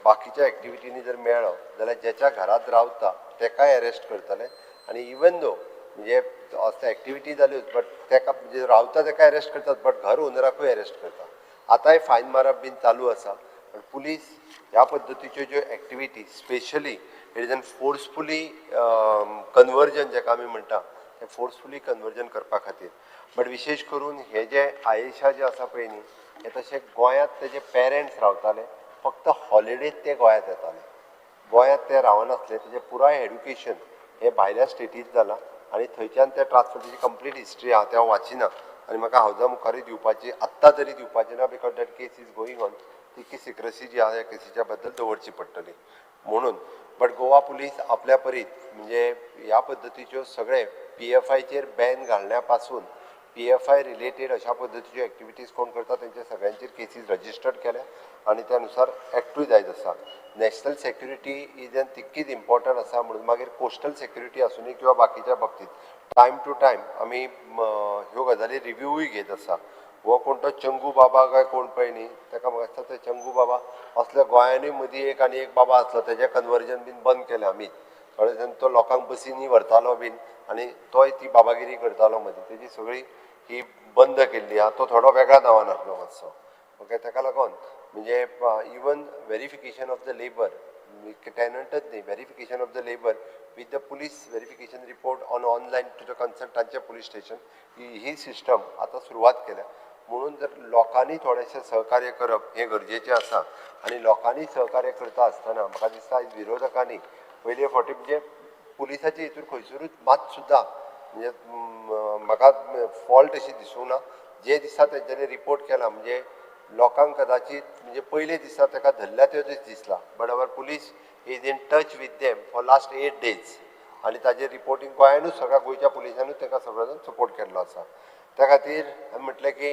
बाकीच्या एक्टिविटींनी जर मेळ्ळो जाल्यार ज्याच्या घरात रावता तेकाय अरेस्ट करतले. आनी इवन दो म्हणजे असले एक्टिविटी जाल्योच बट तेका म्हणजे रावता तेका अरेस्ट करतात, बट घर ओनराकूय अरेस्ट करता. आतांय फायन मारप बीन चालू आसा. पण पुलीस ह्या पद्दतीच्यो ज्यो activity specially it is an forcefully conversion जेका आमी म्हणटा तें फोर्सफुली कन्वर्जन करपा खातीर. बट विशेश करून हे जे आयेशा जे आसा पळय न्ही, हे तशें गोंयांत तेजे पेरंट्स रावताले, फक्त हॉलिडेज ते गोंयांत येताले, गोंयांत ते रावनासले. तेजें पुराय एड्युकेशन हे भायल्या स्टेटींत जालां आनी थंयच्यान ते ट्रान्सफर, तेजी कंप्लीट हिस्ट्री आहा, ते हांव वाचिना आनी म्हाका हावजा मुखारूय दिवपाची आत्तां तरी दिवपाची ना, because that case is going on. तितकी सिक्रसी जी आहा ह्या केसीच्या बद्दल दवरची पडटली म्हणून. बट गोवा पुलीस आपल्या परीत म्हणजे ह्या पद्दतीच्यो सगळे PFIचेर बॅन घालण्या पासून PFI related अशा पद्दतीच्यो एक्टिविटीज कोण करता तेंच्या सगळ्यांचेर केसीस रजिस्टर्ड केल्या आनी त्या नुसार एक्टूय जायत आसा. नॅशनल सेक्युरिटी is an तितकीच इम्पॉर्टंट आसा म्हणून मागीर कोस्टल सेक्युरिटी आसूनी किंवा बाकीच्या बाबतीत टायम टू टायम आमी ह्यो गजाली रिव्यूय घेत आसा. हो कोण तो चंगू बाबा काय कोण पळय न्ही, ताका म्हाका दिसता ते चंगू बाबा असल्या गोंयांनी मदीं एक आनी एक बाबा आसलो, तेजें कन्वर्जन बीन बंद केलें आमीच. थोडे जाण तो लोकांक बसींनी व्हरतालो बीन आनी तोय ती बाबागिरी करतालो मदीं, तेजी सगळी ही बंद केल्ली आहा. तो थोडो वेगळ्या नांवान आसलो मातसो, ओके. ताका लागून म्हणजे even verification of the labour, टेनंटच न्ही, verification of the labour with the police verification report on online to the concern तांचे पुलीस स्टेशन, ही सिस्टम आतां सुरवात केल्या. म्हणून जर लोकांनी थोडेशें सहकार्य करप हें गरजेचें आसा. आनी लोकांनी सहकार्य करता आसतना म्हाका दिसता आयज विरोधकांनी पयले फावटी म्हणजे पुलिसाचे हितून खंयसरूच मात सुद्दां म्हणजे म्हाका फॉल्ट अशी दिसूंक ना. जे दिसा तेंच्यांनी रिपोर्ट केला म्हणजे लोकांक कदाचित म्हणजे पयले दिसा ताका धरल्या ते दीस दिसला, but our police is in touch with them for last 8 days आनी ताजेर रिपोर्टींग गोंयानूच सगळ्या गोंयच्या पुलिसानूच ताका सगळो जाण सपोर्ट केल्लो आसा. त्या खातीर हांवें म्हटलें की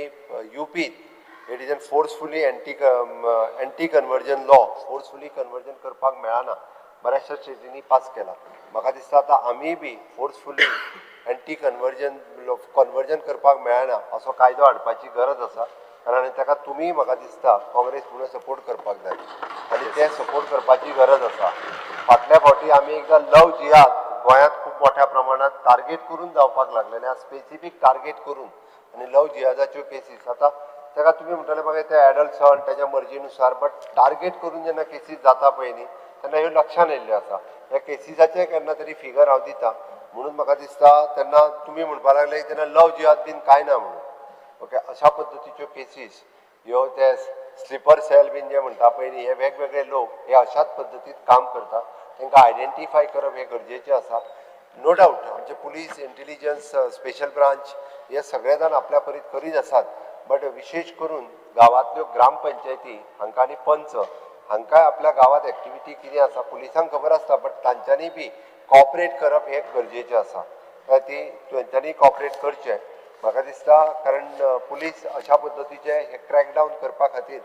युपीत it is an forcefully anti conversion law, forcefully conversion करपाक मेळना, बऱ्याचशा स्टेटींनी पास केला. म्हाका दिसता आतां आमीय बी फोर्सफुली एंटी कन्वर्जन करपाक मेळना असो कायदो हाडपाची गरज आसा. कारण ताका तुमी म्हाका दिसता काँग्रेस म्हणून सपोर्ट करपाक जाय आनी ते सपोर्ट करपाची गरज आसा. फाटल्या फावटी आमी एकदां लव जिहाद गोंयांत खूब मोठ्या प्रमाणात टार्गेट करून जावपाक लागलेलें, स्पेसिफीक टार्गेट करून, आनी लव जिहादाच्यो केसीस आतां ताका तुमी म्हणटले मागीर ते एडल्ट सन तेच्या मर्जीनुसार, बट टार्गेट करून जेन्ना केसीस जाता पळय न्ही तेन्ना ह्यो लक्षान येयल्ल्यो आसा. ह्या केसीसाचें केन्ना तरी फिगर हांव दिता म्हणून म्हाका दिसता तेन्ना तुमी म्हणपाक लागले तेन्ना लव जिहाद बीन कांय ना म्हणून, ओके. अशा पद्दतीच्यो केसीस ह्यो ते स्लिपर सेल बीन जे म्हणटा पळय न्ही, हे वेगवेगळे लोक हे अशाच पद्दतीत काम करता, तांकां आयडेंटिफाय करप हें गरजेचें आसा. नो डावट आमचे पुलीस इंटेलिजन्स स्पेशल ब्रांच हे सगळे जाण आपल्या परीत करीत आसात, बट विशेश करून गांवांतल्यो ग्रामपंचायती हांकां आनी पंच हांकांय आपल्या गांवांत एक्टिविटी कितें आसा पुलिसांक खबर आसता, बट तांच्यांनी बी कॉपरेट करप हें गरजेचें आसा. ती तांच्यांनी कॉपरेट करचें म्हाका दिसता, कारण पुलीस अशा पद्दतीचे हे क्रॅकडावन करपा खातीर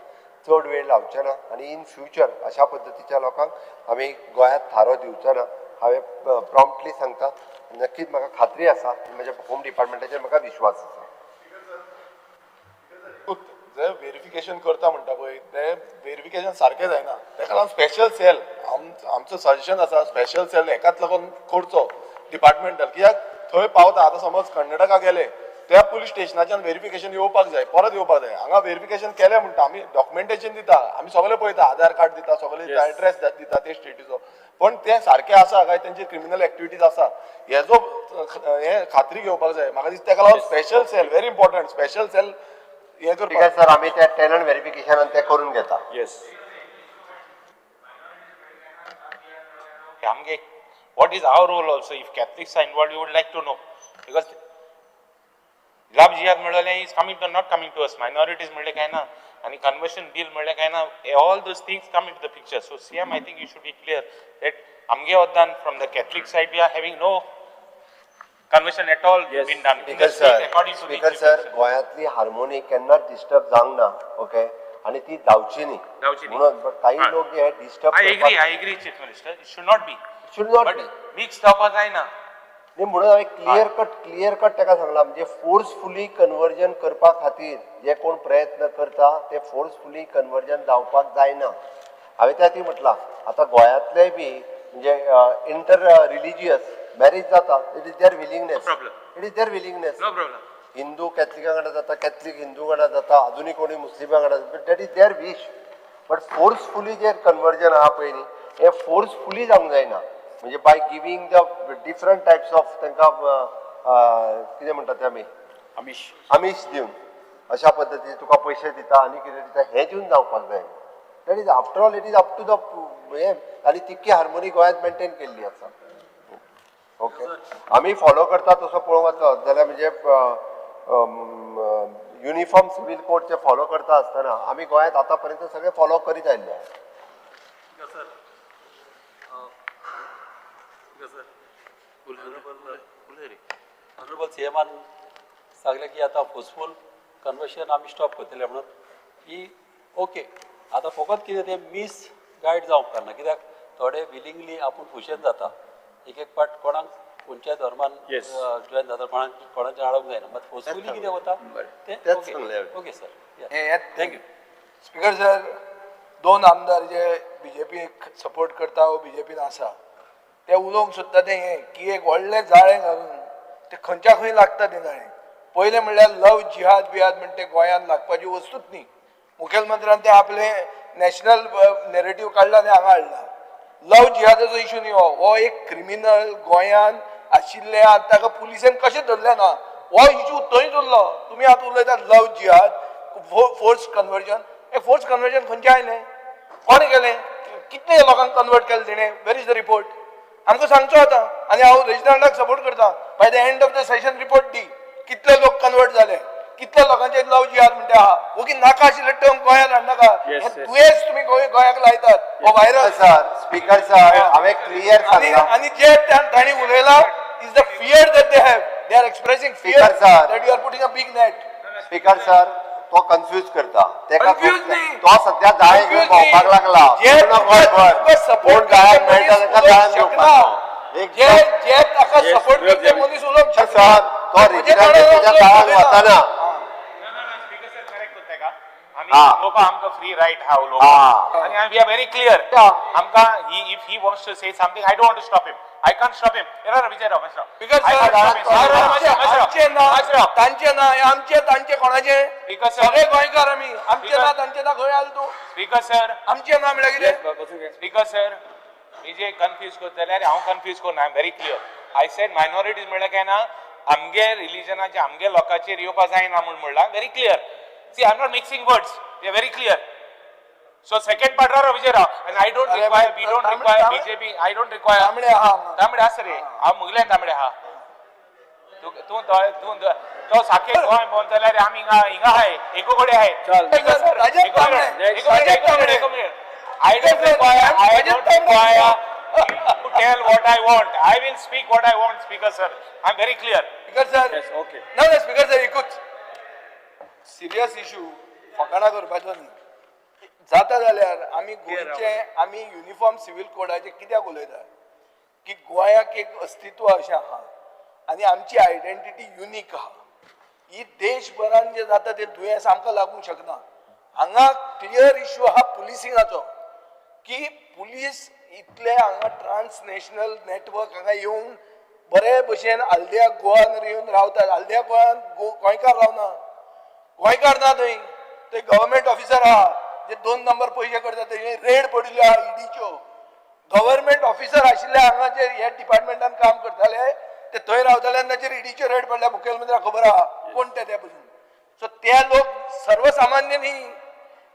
चड वेळ लावचे ना आनी इन फ्युचर अशा पद्दतीच्या लोकांक आमी गोंयांत थारो दिवचो ना. हांवें प्रॉम्प्टली सांगता, नक्कीच म्हाका खात्री आसा, म्हज्या होम डिपार्टमेंटाचेर म्हाका विश्वास आसा. जे वेरिफिकेशन करता म्हणटा पळय ते वेरिफिकेशन सारकें जायना, ताका लागून स्पेशल सेल आमचो सजेशन आसा, स्पेशल सेल हेकाच लागून करचो डिपार्टमेंटल, कित्याक थंय पावता. आतां समज कर्नाटका गेले त्या पुलीस स्टेशनाच्यान वेरिफिकेशन येवपाक जाय, परत येवपाक जाय. हांगा वेरिफिकेशन केलें म्हणटा आमी डॉक्युमेंटेशन दिता, आमी सगळें पळयता, आधार कार्ड दिता, सगळें दिता, एड्रेस दिता ते स्टेटीचो, पण तें सारकें आसा काय तेंचे क्रिमिनल एक्टिविटीज आसा हेजो हे खात्री घेवपाक जाय. म्हाका दिसता तेका लागून special cell very important, special cell हे करपाक. सर आमी त्या टेनंट वेरिफिकेशनान तें करून घेता. येस. आमगे what is our role also if Catholics are involved, you would like to know, because love jihad म्हणलें is coming to not coming to us, minorities म्हणलें काय ना, आनी कन्वर्शन बील म्हणलें काय ना, all those things come into the picture. So CM, I think you should be clear that आमगे वद्दान from the Catholic side we are having no conversion at all been done. Speaker sir, गोंयांतली harmony केन्नाच disturb जावंक ना, okay, आनी ती जावची न्ही म्हणून, बट काही लोक हे disturb. I agree chief minister, it should not be, should not be mix जावपाक जायना. न्ही, म्हणून हांवें क्लियर कट ताका सांगलां, म्हणजे फोर्सफुली कन्वर्जन करपा खातीर जे कोण प्रयत्न करता ते फोर्सफुली कन्वर्जन जावपाक जायना. हांवें त्या खातीर म्हटलां आतां गोंयांतलेय बी म्हणजे इंटर रिलिजियस मॅरेज जाता, it is their willingness, it is their willingness. No problem. Hindu कॅथलिका वांगडा जाता, कॅथलीक हिंदू वांगडा जाता, अजुनूय कोणी मुस्लिमा वांगडा जाता, but that is their wish. But forcefully J conversion आहा पळय न्ही, हें फोर्सफुली जावंक जायना. म्हणजे by giving the different types of तांकां कितें म्हणटा ते आमी आमीश दिवन अशा पद्दतीन तुका पयशे दिता आनी कितें दिता, हें दिवन जावपाक जायना. That is after all it is up to the हें. आनी तितकी हार्मोनी गोंयांत मेनटेन केल्ली आसा. ओके, आमी फॉलो करता तसो पळोवंक वचत जाल्यार म्हणजे युनिफॉर्म सिव्हील कोड जे फॉलो करता आसतना आमी गोंयांत आतां पर्यंत सगळे फॉलो करीत आयिल्ले आसा. ऑनरेबल सीएमान सांगलें की आतां फोर्सफूल कन्वर्शन आमी स्टॉप करतले म्हणून ही ओके. आतां फकत कितें तें मीस गायड जावंक उपकारना, कित्याक थोडे विलिंगली आपूण खुशेन जाता, एक एक पाट कोणाक खंयच्याय धर्मान जॉयन जाता, कोणाक कोणाचें आडोवंक जायना, मात फोर्सफुली कितें वता तें. Okay sir, thank you. Speaker sir, दोन आमदार जे बीजेपीक सपोर्ट करता वो बीजेपीन आसा ते उलोवंक सोदता तें हें की एक व्हडलें जाळें घालून ते खंयच्या खंय लागता तें जाळें. पयलें म्हणल्यार लव जिहाद बिहाद म्हण तें गोंयांत लागपाची वस्तूच न्ही. मुखेलमंत्र्यान तें आपलें नॅशनल नॅरेटीव काडला आनी हांगा हाडला. लव जिहादाचो इशू न्ही हो, हो एक क्रिमिनल गोंयांत आशिल्ले आनी ताका पुलिसेन कशें धरलें ना हो इशू थंयच उरलो. तुमी आतां उलयतात लव जिहाद, फोर्स कन्वर्जन, हें फोर्स कन्वर्जन खंयचें आयलें, कोणें केलें, कितले लोकांक कन्वर्ट केलें तेणें, where is the report आमकां सांगचो आतां. आनी हांव रेजिनाल्डाक सपोर्ट करता, by the end of the session report दी कितले लोक कन्वर्ट जाले, कितले लोकांचे लव जिहाद म्हणटा आहा. ओगी नाका आशिल्ले टर्म गोंयांत हाडनाका, दुयेंस तुमी गोंयाक लायतात हो व्हायरस. सर, स्पीकर सर, हांवें क्लियर सांगलां. आनी जे तांणी उलयलां is the fear that they have, they are expressing fear that you are putting a big net. Speaker sir, तो कन्फ्यूज करता, तो सध्या जाळें घेवन भोंवपाक लागला. कोण जाळ्याक मेळटा ताका जाळ्यान घेवपाक. जे ताका सपोर्ट करता मनीस उलोवंक शकना. सर, तो रेजिनाल्ड त्याच्या जाळ्यान वचना. आमकां फ्री रायट आहा उलोवपाक आनी we are very clear. आमकां if he wants to say something, I don't want to stop him, I can't stop him. तांचे ना आमचे तांचे कोणाचे सगळे गोंयकार आमी, आमचे ना तांचे ना खंय आयलो तूं. स्पीकर सर, आमचे ना म्हणल्यार कितें? स्पीकर सर, मी जे कन्फ्यूज करता जाल्यार हांव कन्फ्यूज करना. I am very clear. I said minorities म्हणल्यार काय ना, आमगे रिलिजनाचे आमगे लोकांचेर येवपा जायना म्हूण म्हणलां. Very clear. See, I am not mixing words, we are very clear. So second part Rao Vijay Rao, and I don't require, we don't require BJP, I don't require. तांबडे आहा, तांबडे आसा रे, हांव मुगले तांबडे आहा. तूं तूं तो सारकें गोंय भोंवन जाल्यार आमी हिंगा हिंगा आहाय, एको कडेन आहाय. I don't require, I don't require to tell what I want. I will speak what I want, Speaker sir. I am very clear. Speaker sir, okay. ना ना स्पीकर सर, एकूच सिरियस इशू, फकाणां करपाचो न्ही. जाता जाल्यार आमी गोंयचे आमी युनिफॉर्म सिव्हील कोडाचेर कित्याक उलयतात की गोंयाक एक अस्तित्व अशें आहा आनी आमची आयडेंटिटी युनीक आहा. ही देशभरान जें जाता तें दुयेंस आमकां लागूंक शकना. हांगा क्लियर इशू आहा पुलिसिंगाचो की पुलीस इतले हांगा ट्रान्सनॅशनल नेटवर्क हांगा येवन बरे भशेन हल्दिया गोवान येवन रावतात. हल्दिया गोवान गोंयकार रावना, गोंयकार ना थंय, थंय गव्हर्मेंट ऑफिसर आहा जे 2 नंबर पयशे करता, थंय रेड पडिल्ल्यो आहा ईडीच्यो. गव्हर्मेंट ऑफिसर आशिल्ले हांगा जे ह्या डिपार्टमेंटान काम करताले ते थंय रावताले आनी ताचेर ईडीच्यो रेड पडल्या. मुखेलमंत्र्याक खबर आहा कोण ते ते पसून. सो ते लोक सर्वसामान्य न्ही,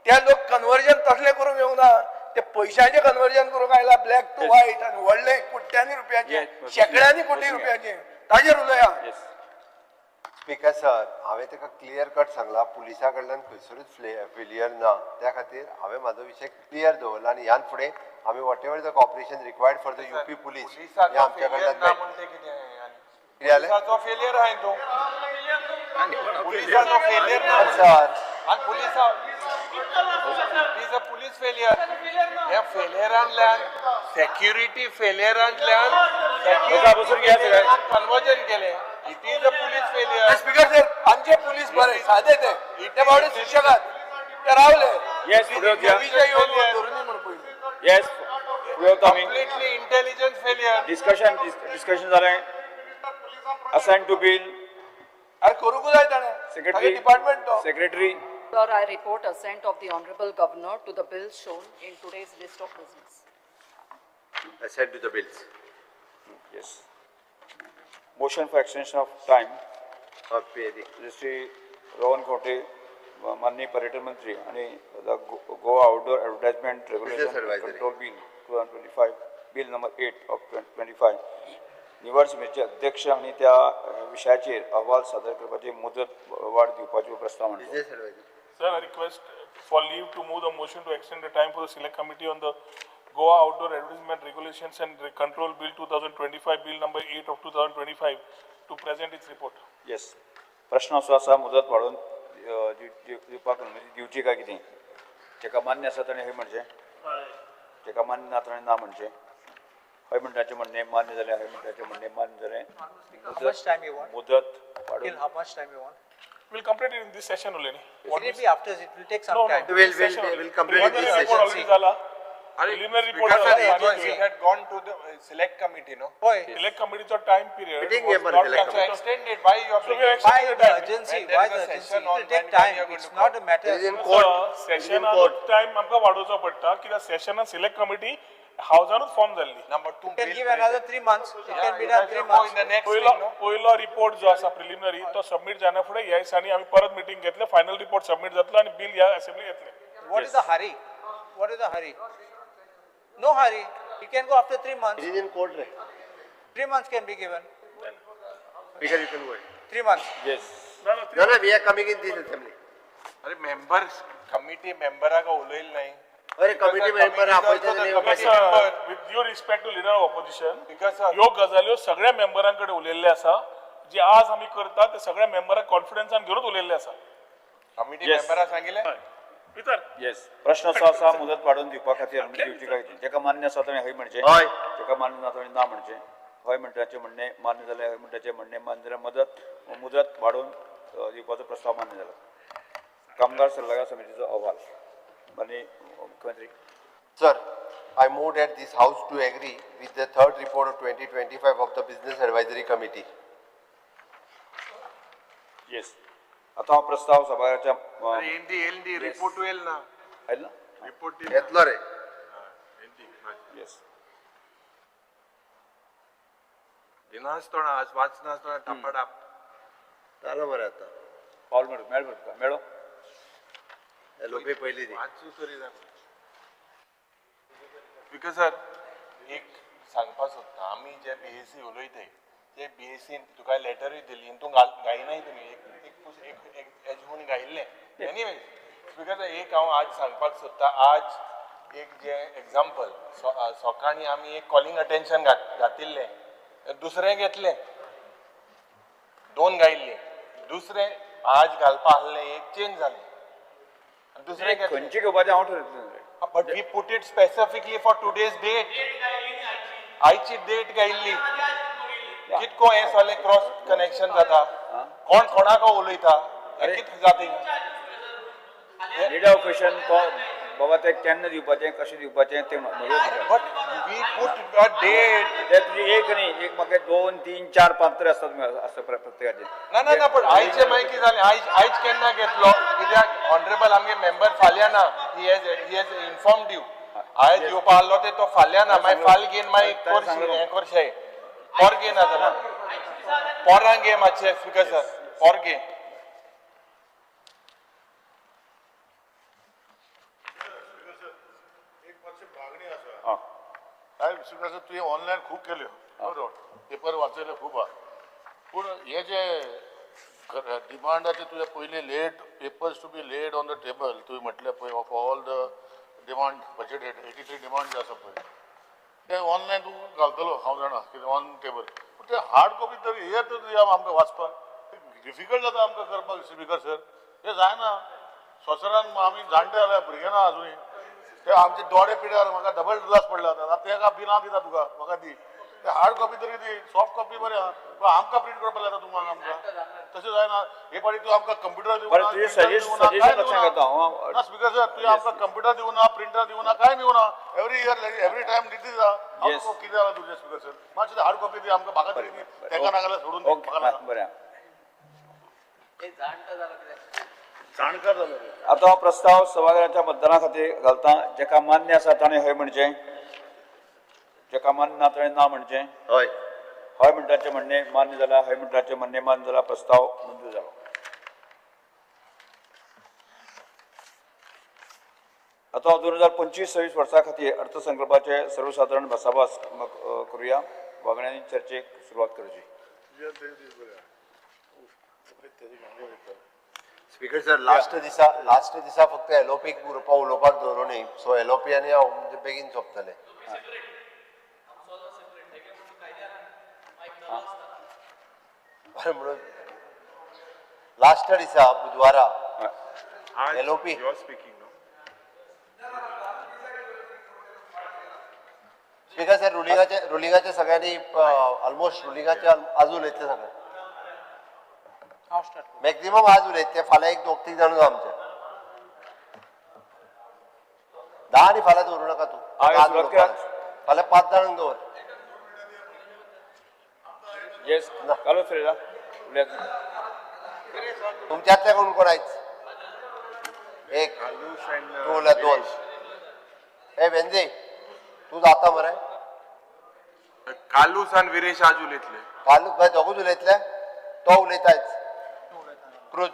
ते लोक कन्वर्जन तसलें करूंक येवंक ना, ते पयशांचें कन्वर्जन करूंक आयला, ब्लॅक टू व्हायट आनी व्हडले कोट्यांनी रुपयांचे, शेंकड्यांनी कोटी रुपयांचे, ताजेर उलया. स्पीकर सर, हांवें ताका क्लियर कट सांगलां, पुलिसा कडल्यान खंयसरूच फेलियर ना, त्या खातीर हांवें म्हाजो विशय क्लियर दवरला आनी ह्यान फुडें आमी whatever the cooperation required for the UP police हें आमच्या कडल्यान मेळटलें. कितें जालें? फेलियर आहा तूं, पुलिसाचो फेलियर ना सर, आनी पुलिसा is a police failure. ह्या फेलियरांतल्यान सेक्युरिटी फेलियरांतल्यान बसून घ्या सगळे. कन्वर्जन केले. It is a police failure. Speaker sir, आमचे पुलीस बरे साधे ते ते बावडे शिक्षकात ते रावले. Yes, फुडें वचया. विजय येवन धरुनी म्हण पयलीं. येस, फुडें वता आमी. Completely intelligence failure. Discussion discussion जालें. Assign to bill. अरे करूंक जाय ताणें. सेक्रेटरी. डिपार्टमेंट तो. Secretary. Sir, I report assent of the Honorable Governor to the bills shown in today's list of business. Assent to the bills. Yes. Motion for extension of time. Of PAD. Shri Rohan Khaunte, माननीय पर्यटन मंत्री आणि the Goa outdoor advertisement regulation advisory. Control bill 2025, bill number 8 of 25, निवड समितीचे अध्यक्ष आनी त्या विशयाचेर अहवाल सादर करपाची मुदत वाड दिवपाचो प्रस्ताव मांडलो. Business advisory. Sir, I request for leave to move the motion to extend the time for the select committee on the Goa Outdoor Advertisement Regulations and Control Bill 2025, Bill number 8 of 2025, to present its report. Yes, प्रश्न असो आसा, मुदत वाडोवन दिवपाक अनुमती दिवची काय कितें? ताका मान्य आसा ताणें हय म्हणचें, ताका मान्य ना ताणें ना म्हणचें. हय म्हणटाचें म्हणणें मान्य जालें, हय म्हणटाचें म्हणणें मान्य जालें. How much time you want? मुदत Till वाडोवन how much time you want? We'll complete it in this session only. Can it be after? It will take some No, no. time. We'll, This we'll, session only. we'll complete this Preliminary report session. already झाला. Preliminary report Because झाला. sir, it had gone to the select committee, no? Why? Select committee चा time period Meeting was member not select So considered. extend it. Why you are So we are bringing? Why extending the the time. urgency? When there Why is the a urgency? session It will on, take when we are time. going It's to not call. a matter. It is in court. It is in सेशनानूच court. Time आमकां वाडोवचो पडटा कित्याक सेशनान select committee हावजानूच form जाल्ली. Number two. You can bill give another present. 3 months. It Yeah, can be it done has three to go months. in the next पयलो thing, no? पयलो report जो आसा preliminary तो submit जायना फुडें ह्या दिसांनी आमी परत मिटींग घेतले, फायनल रिपोर्ट सबमीट जातलो आनी बील ह्या असेंब्ली येतलें. What is the hurry? What is the hurry? No hurry. You can go after 3 months. It is in court, right? 3 months can be given. Speaker, you can go ahead. 3 months. Yes. No, no, we are coming in this assembly. अरे members committee मेंबराक उलयल नाही. अरे committee member आपयता Committee तेणे. member. With due respect to leader of opposition, Because, sir, ह्यो गजाल्यो सगळ्या मेंबरां कडेन उलयल्ले आसा. जे आज आमी करता ते सगळ्या मेंबराक कॉन्फिडन्सान घेवनूच उलयल्ले आसा. Committee Yes. मेंबरा सांगितले. विचार. येस, प्रश्न असो आसा, मुदत वाडोवन दिवपा खातीर अनुमती दिवची काय कितें? ताका मान्य आसा ताणें हय म्हणचें, हय. ताका मान्य ना ताणें ना म्हणचें. हय म्हणटाचें म्हणणें मान्य जालें, हय म्हणटाचें म्हणणें मान्य जालें. मुदत वाडोवन दिवपाचो प्रस्ताव मान्य जाला. कामगार सल्लागार समितीचो अहवाल, माननीय मुख्यमंत्री. Sir, I move that this house to agree with the third report of 2025 of the Business Advisory Committee. Yes, आतां हांव प्रस्ताव सभाघराच्या अरे एनडी एलडी रिपोर्ट येईल ना. आयल ना. रिपोर्ट येतलो रे. येस. दिनासतना आज वाचनासतना टपाटाप. जालो मरे आतां. पावल मेळ मेळ मरे तुका मेळो. लोपे पयली दी. वाचू तरी जाय. Because sir, एक सांगपाक सोदता, आमी जे बीएसी उलयताय ते बीएसीन तुका लेटरूय दिली आनी तूं गायनाय तुमी एक एक एक एक एज म्हूण गायिल्लें. एनिवे स्पीकर, एक हांव आज सांगपाक सोदता, आज एक जे एग्जाम्पल सकाळीं आमी एक कॉलिंग अटेन्शन घातिल्लें, दुसरें घेतलें, दोन गायिल्लीं, दुसरें आज घालपा आहलें, एक चेंज जालें आनी दुसरें घेतलें. खंयचे घेवपाचें हांव ठरयतलें रे. But we put it specifically for today's date. आयची डेट गायिल्ली. कितको हें सगळें क्रॉस कनेक्शन जाता, कोण कोणाक उलयता, हें कितें जाता? लिडर ऑफ तो बाबा ते केन्ना दिवपाचें, कशें दिवपाचें तें म्हजें. But we put a date. ते तुजे एक न्ही, एक म्हाका दोन तीन चार पांच तरी आसतात आसता प्रत्येकाचे. ना ना ना, पण आयचे मागीर कितें जालें, आयज आयज केन्ना घेतलो? कित्याक ऑनरेबल आमगे मेंबर फाल्यां ना, he has informed you. आयज येवपा आहलो ते तो फाल्यां ना, मागीर फाल घेवन मागीर करशी हें करशें पोरगे ना जाल्यार पोरां गे मातशें. स्पीकर सर, पोरगे. एक मातशी मागणी आसा. काय स्पीकर सर, तुवें ऑनलायन खूब केल्यो, बरोबर, पेपर वाचयले खूब आहा, पूण हे जे डिमांडाचे तुवें पयलीं late papers to be laid on the table तुवें म्हटलें पळय, of all the demand budgeted 83 demand जे आसा पळय ते ऑनलायन तूं घालतलो हांव जाणा कितें ऑन टेबल, पूण ते हार्ड कॉपी तरी हे तर दिया आमकां वाचपाक. डिफिकल्ट जाता आमकां करपाक. स्पीकर सर, हें जायना. संवसारान आमी जाणटे जाल्या, भुरगे ना अजुनूय. ते आमचे दोळे पिड्यार, म्हाका डबल ग्लास पडले आतां. आतां तेका बिलां दिता तुका, म्हाका दी. ते हार्ड कॉपी तरी दी, सॉफ्ट कॉपी बरें आहा, पूण आमकां प्रिंट करपाक लायता तुमकां आमकां. तशें जायना. हे फावटी तूं आमकां कंप्युटर दिवना, सजेशन लक्षांत घेता हांव. ना स्पीकर सर, तुवें आमकां कंप्युटर दिवना, प्रिंटर दिवना, कांय दिवना. एवरी इयर एवरी टायम दिती जा. कितें जालां तुजें स्पीकर सर? मातशें हार्ड कॉपी दी आमकां, म्हाका तरी दी, तांकां नाका जाल्यार सोडून दी. बरें, जाणकार जालो. आतां हांव प्रस्ताव सभाघराच्या मतदाना खातीर घालता. जेका मान्य आसा ताणें हय म्हणचें, जेका मान्य ना ताणें ना म्हणचें. हय हय म्हणटाचें म्हणणें मान्य जालां, हय म्हणटाचें म्हणणें मान्य जालां. प्रस्ताव मंजूर जालो. आतां 2025-26 वर्सा खातीर अर्थसंकल्पाचे सर्वसादारण भासाभास करुया. वांगड्यांनी चर्चेक सुरवात करची. स्पीकर सर, लास्ट दिसा फक्त एलओपीक उलोवपाक दवरूं न्ही. सो एलओपी आनी हांव म्हणजे बेगीन सोंपतले. म्हणून लास्ट दिसा बुधवारा एलओपी. स्पीकर सर, रुलिंगाचे सगळ्यांनी ऑलमोस्ट रुलिंगाचे आज उलयतले सगळे, मॅक्झिमम आज उलयतले. फाल्यां एक दोग तीग जाण आमचे 10 आनी फाल्यां दवरूं नाका तूं, फाल्यां 5 जाणांक दवर. येस, कार्लूस फेरेरा तुमच्यातल्या कोण कोण आयज? एक तूं उरला, 2. हे वेंजे तूं जाता मरे. कार्लूस आनी विरेश आज उलयतले. कार्लूस दोगूच उलयतले, तो उलयताच. क्रूज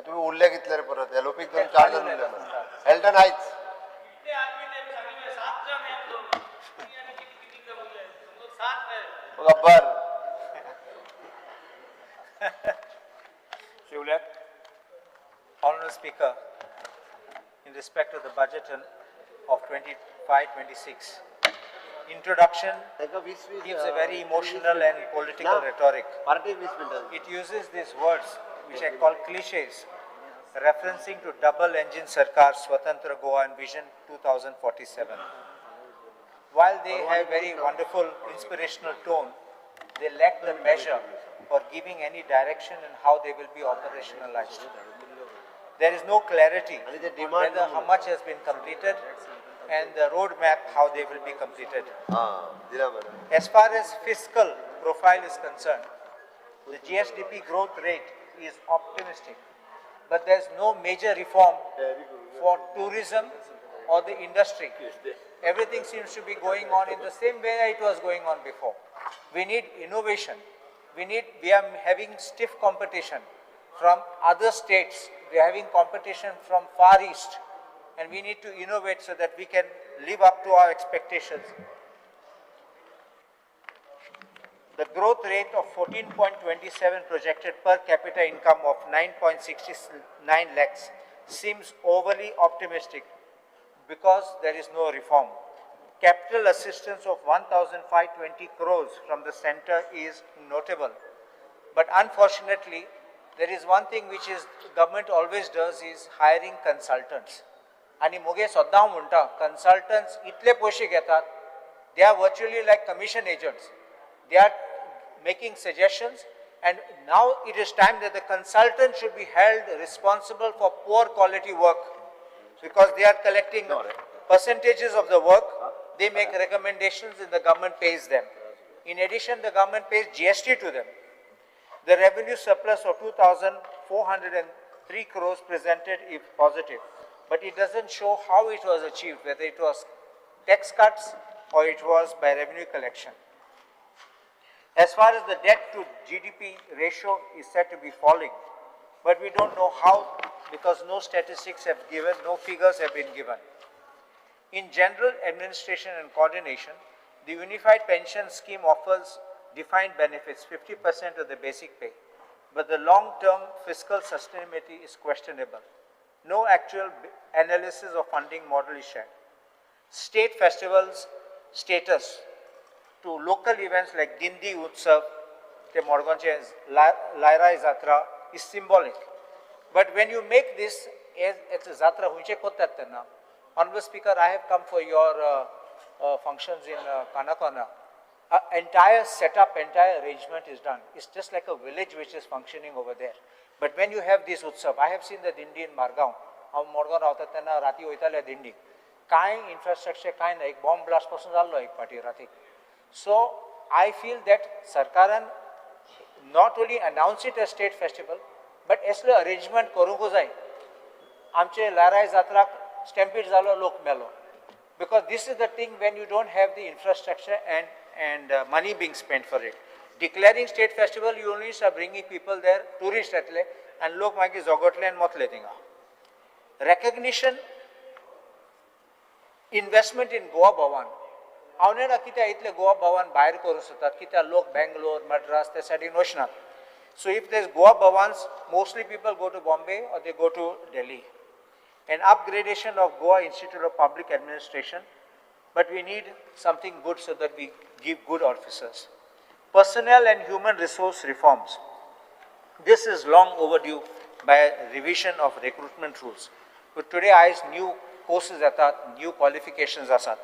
तुमी उरले कितले रे परत? एलओपीक धरून 4 जाण उरले मरे. एल्टन आयज Gabbar शिवल्याक. Honorable Speaker, in respect of the budget of 25-26, introduction gives a very emotional and political rhetoric. It uses these words, which I call cliches, referencing to double engine Sarkar, Swatantra Goa and Vision 2047. While they have very wonderful inspirational tone, they lack the measure for giving any direction in how they will be operationalized. There is no clarity on whether how much has been completed and the roadmap how they will be completed. As far as fiscal profile is concerned, the GSDP growth rate is optimistic, but there is no major reform for tourism or the industry. Everything seems to be going on in the same way it was going on before. We need innovation. We are having stiff competition from other states. We are having competition from Far East, and we need to innovate so that we can live up to our expectations. The growth rate of 14.27 projected per capita income of 9.69 lakhs seems overly optimistic because there is no reform. Capital assistance of 1,520 crores from the center is notable. But unfortunately, there is one thing which is government always does is hiring consultants. आणि मुगे सद्दां म्हणटा consultants इतले पयशे घेतात, they are virtually like commission agents. They are making suggestions, and now it is time that the consultant should be held responsible for poor quality work, because they are collecting percentages of the work, they make recommendations and the government pays them. In addition, the government pays GST to them. The revenue surplus of 2,403 crores presented if positive, but it doesn't show how it was achieved, whether it was tax cuts or it was by revenue collection. As far as the debt to GDP ratio is said to be falling, but we don't know how, because no statistics have given, no figures have been given. In general administration and coordination, the Unified Pension Scheme offers defined benefits, 50% of the basic pay, but the long-term fiscal sustainability is questionable. No actual analysis of funding model is shared. State festivals status to local events like Dindi Utsav, the Morganche Lairai Zatra is symbolic. But when you make this as a Zatra, Honorable Speaker, I have come for your functions in Canacona, entire setup, entire arrangement is done. It's just like a village which is functioning over there. But when you have this utsav, I have seen the dindi in Margao. हांव मडगांव रावता तेन्ना राती वयताले दिंडी, कांय infrastructure कांय ना, एक बॉम्ब ब्लास्ट पासून जाल्लो एक फावटी रातीक. सो I feel that सरकारान not only announce it a state festival but असले अरेंजमेंट करूंक जाय. आमचे लाराय जात्राक स्टॅम्पीड जालो, लोक मेलो. Because this is the thing when you don't have the infrastructure and money being spent for it. Declaring state festival, you only are bringing people there, tourist येतले आनी लोक मागीर जोगटले आनी वतले थिंगा. Recognition, investment in Goa Bhavan. हांव नेणा कित्याक इतले गोवा भवन भायर करूंक सोदतात, कित्याक लोक बेंगलोर, मद्रास त्या सायडीन वचनात. So if there is Goa Bhavans, mostly people go to Bombay or they go to Delhi. And upgradation of Goa Institute of Public Administration, but we need something good so that we give good officers. Personnel and human resource reforms. This is long overdue by revision of recruitment rules. But today I new courses येतात, new qualifications आसात.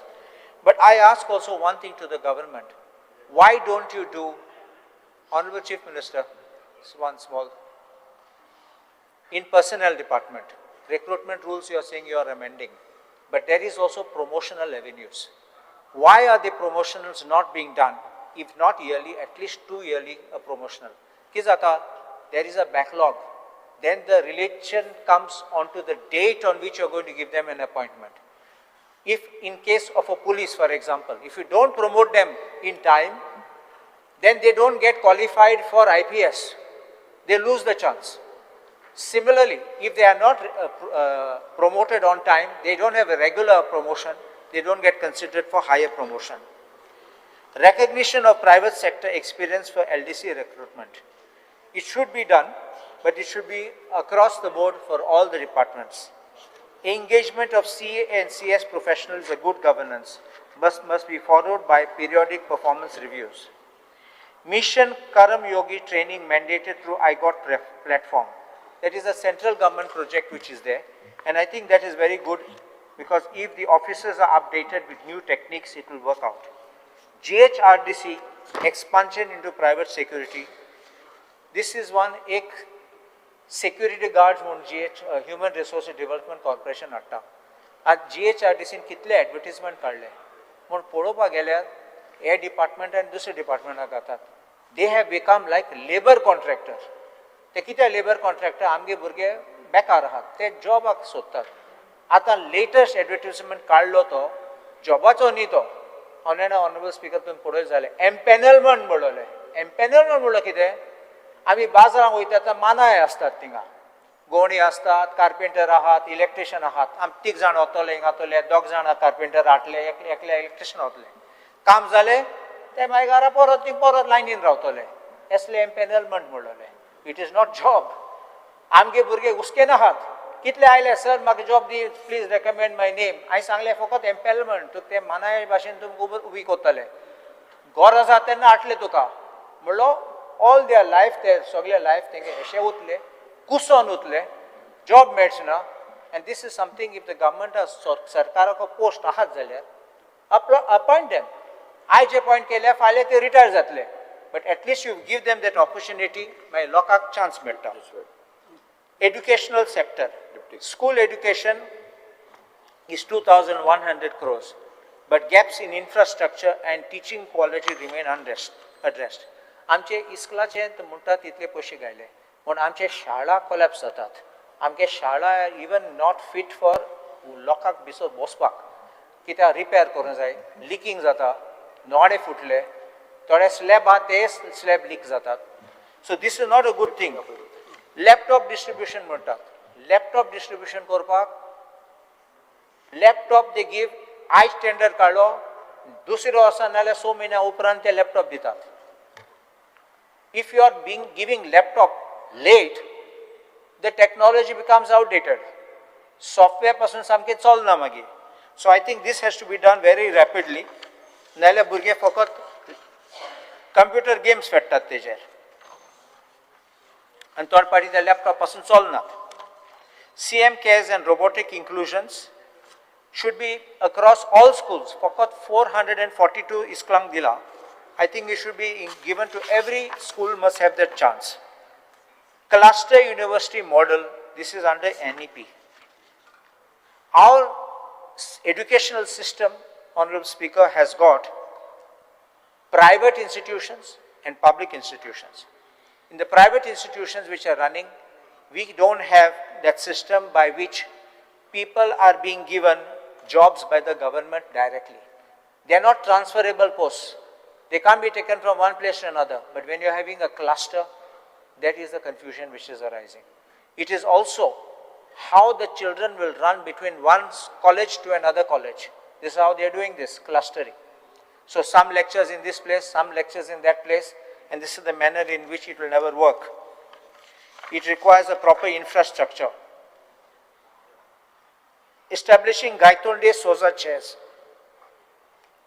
But I ask also one thing to the government. Why don't you do, Honorable Chief Minister, one small, in personnel department, recruitment rules you are saying you are amending, but there is also promotional avenues. Why are the promotionals not being done? If not yearly, at least 2 yearly a promotional. कितें जाता, there is a backlog. Then the relation comes onto the date on which you are going to give them an appointment. If in case of a police, for example, if you don't promote them in time, then they don't get qualified for IPS. They lose the chance. Similarly, if they are not promoted on time, they don't have a regular promotion, they don't get considered for higher promotion. Recognition of private sector experience for LDC recruitment. It should be done, but it should be across the board for all the departments. Engagement of CA and CS professionals is a good governance, must be followed by periodic performance reviews. Mission Karam Yogi training mandated through iGOT platform. That is a central government project which is there, and I think that is very good because if the officers are updated with new techniques, it will work out. GHRDC expansion into private security. This is one ek security guards म्हूण GH Human Resource Development Corporation हाडटा. आज GHRDCन कितले advertisement काडले म्हूण पळोवपाक गेल्यार हे department आनी दुसरे डिपार्टमेंटाक घातात. They have become like labour contractor. ते कित्याक लेबर कॉन्ट्रॅक्टर, आमगे भुरगे बेकार आहात, ते जॉबाक सोदतात. आतां लेटस्ट एडवर्टीजमेंट काडलो तो जॉबाचो न्ही तो. हांव नेणा ऑनरेबल स्पिकर तुमी पळयत जालें एम्पॅनलमेंट म्हणलें. एम्पॅनलमेंट म्हणलो कितें, आमी बाजारांत वयता आतां मानाय आसतात थिंगा, गोवणी आसतात, कार्पेंटर आहात, इलेक्ट्रिशियन आहात. आमी तीग जाण वतले हिंगा तोले, दोग जाणां कार्पेंटर हाडले, एकले इलेक्ट्रिशियन वतले, काम जालें ते मागीर घरा परत ती परत लायनीन रावतले. असले एम्पॅनलमेंट म्हणलें. It is not job. आमगे भुरगे हुस्केन आहात, कितले आयले सर म्हाका job the, please recommend my name. हांवें सांगलें फकत एम्पॅनलमेंट, तुका ते मानाय भाशेन तुमकां उबी करतले. गरज आसा तेन्ना हाडले तुका म्हणलो. ऑल there life ते सगळे लायफ तेंगे अशें उरले, कुसोन उरले, जॉब मेळच ना. And this is something if the government सरकाराक पोस्ट आहात जाल्यार अपॉयंट देम. आयज अपॉयंट केल्या फाल्यां ते रिटायर जातले, but at least you give them that opportunity, मागीर लोकांक चान्स मेळटा. Educational sector, school education is 2,100 crores, but gaps in infrastructure and teaching quality remain unaddressed. आमचे इस्कुलाचे म्हणटा तितले पयशे घायले पूण आमचे शाळा कोलॅप्स जातात. आमगे शाळा इवन not fit for लोकांक भितर बसपाक, कित्याक रिपेर करूंक जाय, लिकींग जाता, नोडे फुटले, थोडे स्लॅब आहा ते स्लॅब लीक जातात. So this is not a good thing. Laptop distribution म्हणटात, लॅपटॉप डिस्ट्रिब्युशन करपाक लॅपटॉप they give, आयज टेंडर काडलो दुसऱ्या वर्सा नाजाल्यार 6 म्हयन्या उपरांत ते लॅपटॉप दितात. If you are being giving laptop late, the technology becomes outdated. Software पासून सामकें चलना मागीर. So I think this has to be done very rapidly. नाजाल्यार भुरगे फकत कंप्युटर गेम्स खेळटात तेजेर आनी थोडे फावटी ते लॅपटॉप पासून चलनात. CM CARES and robotic inclusions, should be across all schools. फकत 442 इस्कलांक दिला. I think it should be given to every school, must have that chance. Cluster university model, this is under NEP. Our educational system, Honorable Speaker, has got private institutions and public institutions. In the private institutions which are running, we don't have that system by which people are being given jobs by the government directly. They are not transferable posts. They can't be taken from one place to another. But when you're having a cluster, that is the confusion which is arising. It is also how the children will run between one college to another college. This is how they are doing this, clustering. So some lectures in this place, some lectures in that place, and this is the manner in which it will never work. It requires a proper infrastructure. Establishing Gaitonde Soza chairs.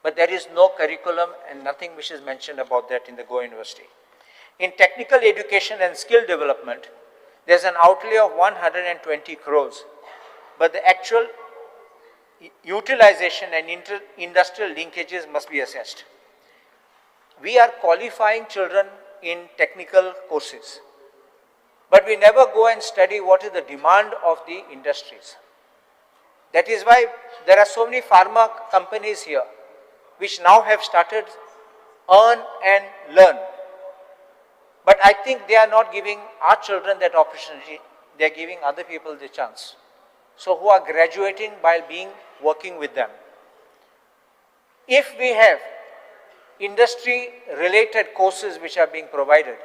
But there is no curriculum and nothing which is mentioned about that in the Goa University. In technical education and skill development, there's an outlay of 120 crores, but the actual utilization and industrial linkages must be assessed. We are qualifying children in technical courses, but we never go and study what is the demand of the industries. That is why there are so many pharma companies here, which now have started earn and learn. But I think they are not giving our children that opportunity, they are giving other people the chance. So who are graduating by working with them. If we have industry related courses which are being provided,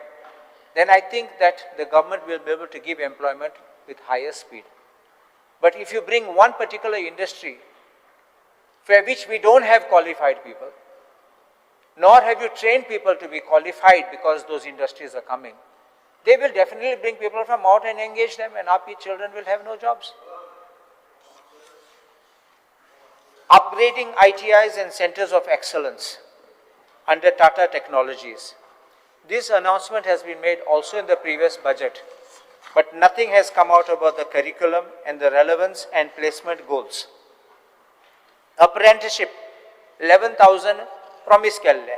then I think that the government will be able to give employment with higher speed. But if you bring one particular industry for which we don't have qualified people, nor have you trained people to be qualified because those industries are coming, they will definitely bring people from out and engage them, and our children will have no jobs. Upgrading ITIs and centers of excellence under Tata Technologies. This announcement has been made also in the previous budget, but nothing has come out about the curriculum and the relevance and placement goals. Apprenticeship, 11,000 promise केल्ले.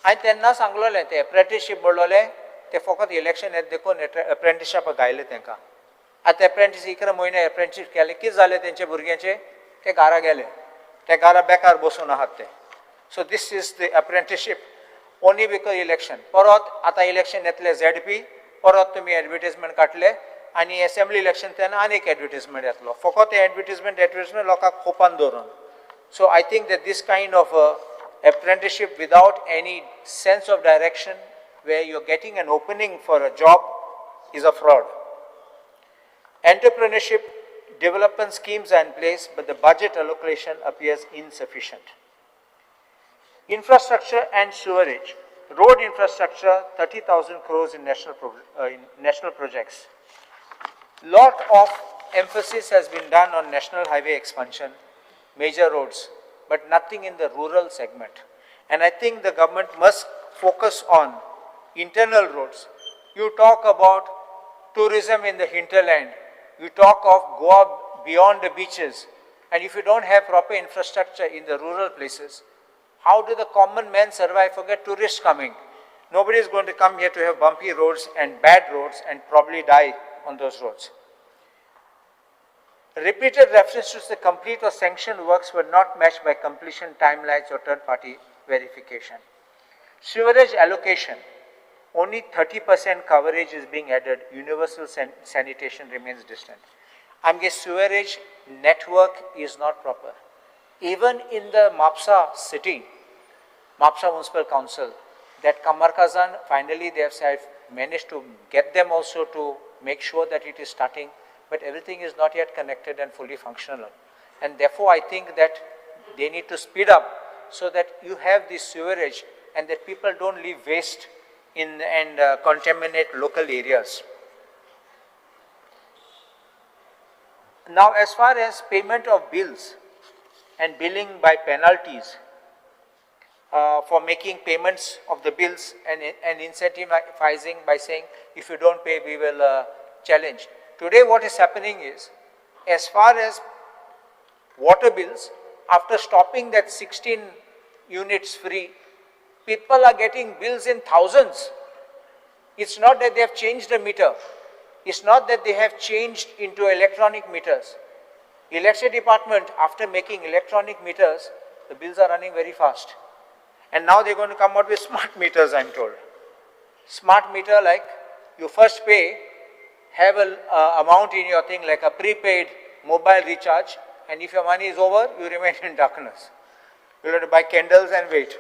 हांवें तेन्ना सांगलोलें ते apprenticeship म्हणलोलें ते फकत election येत देखून apprenticeship घायले तांकां. आतां अप्रेंटीस 11 म्हयने अप्रेंटिसशीप केले, कितें जालें तेंचे भुरग्यांचे, ते घरा गेले, ते घरा बेकार बसून आहात ते. So this is the apprenticeship only because election. परत आतां इलेक्शन येतले ZP, परत तुमी एडवर्टीजमेंट काडले आनी एसेंब्ली इलेक्शन तेन्ना आनीक एडवर्टीजमेंट येतलो. फकत हें एडवर्टीजमेंट लोकांक खोपान दवरून. So I think that this kind of apprenticeship without any sense of direction, where you're getting an opening for a job, is a fraud. Entrepreneurship development schemes are in place, but the budget allocation appears insufficient. Infrastructure and sewerage. Road infrastructure, 30,000 crores in national projects. Lot of emphasis has been done on national highway expansion, major roads, but nothing in the rural segment. And I think the government must focus on internal roads. You talk about tourism in the hinterland, you talk of Goa beyond the beaches, and if you don't have proper infrastructure in the rural places, how do the common man survive? Forget tourists coming. Nobody is going to come here to have bumpy roads and bad roads and probably die on those roads. Repeated references to the complete or sanctioned works were not matched by completion timelines or third-party verification. Sewerage allocation, only 30% coverage is being added. Universal sanitation remains distant. Amge sewerage network is not proper. Even in the Mapsa city, Mapsa Municipal Council, that Kamarkazan, finally they have said, managed to get them also to make sure that it is starting, but everything is not yet connected and fully functional. And therefore, I think that they need to speed up so that you have this sewerage and that people don't leave waste in and contaminate local areas. Now, as far as payment of bills and billing by penalties for making payments of the bills and incentivizing by saying, if you don't pay, we will challenge. Today, what is happening is, as far as Water bills, after stopping that 16 units free, people are getting bills in thousands. It's not that they have changed the meter. It's not that they have changed into electronic meters. Electricity department, after making electronic meters, the bills are running very fast. And now they're going to come out with smart meters, I'm told. Smart meter, like you first pay, have an amount in your thing like a prepaid mobile recharge, and if your money is over, you remain in darkness. You'll have to buy candles and wait.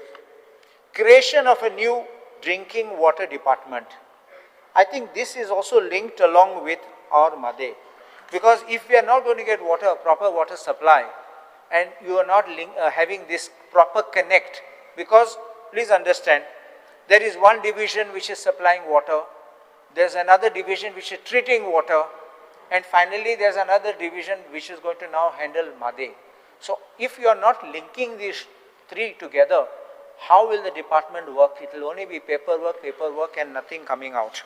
Creation of a new drinking water department. I think this is also linked along with our Mhadei. Because if we are not going to get water, proper water supply, and you are not having this proper connect, because please understand, there is one division which is supplying water, there's another division which is treating water, and finally there's another division which is going to now handle Mhadei. So if you are not linking these three together, how will the department work? It will only be paperwork, paperwork, and nothing coming out.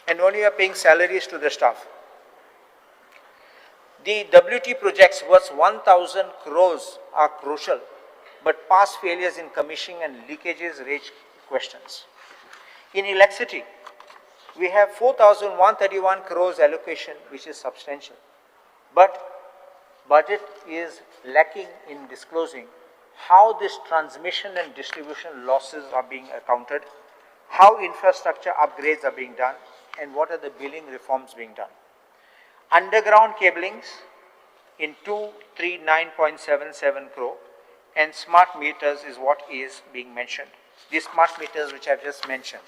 And only you are paying salaries to the staff. The WT projects worth 1,000 crores are crucial, but past failures in commissioning and leakages raise questions. In electricity, we have 4,131 crores allocation, which is substantial. But budget is lacking in disclosing how this transmission and distribution losses are being accounted, how infrastructure upgrades are being done, and what are the billing reforms being done. Underground cablings in 239.77 crore, and smart meters is what is being mentioned. These smart meters which I've just mentioned.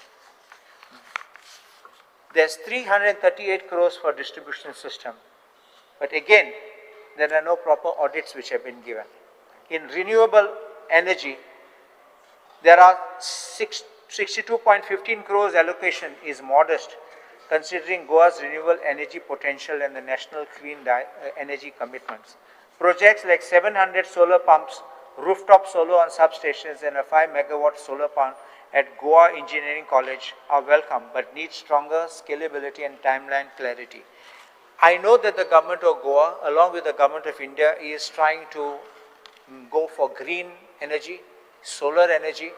There's 338 crores for distribution system. But again, there are no proper audits which have been given. In renewable energy, there are 62.15 crores allocation is modest, considering Goa's renewable energy potential and the national clean energy commitments. Projects like 700 solar pumps, rooftop solar on substations, and a 5 megawatt solar pump at Goa Engineering College are welcome, but need stronger scalability and timeline clarity. I know that the government of Goa, along with the government of India, is trying to go for green energy, solar energy,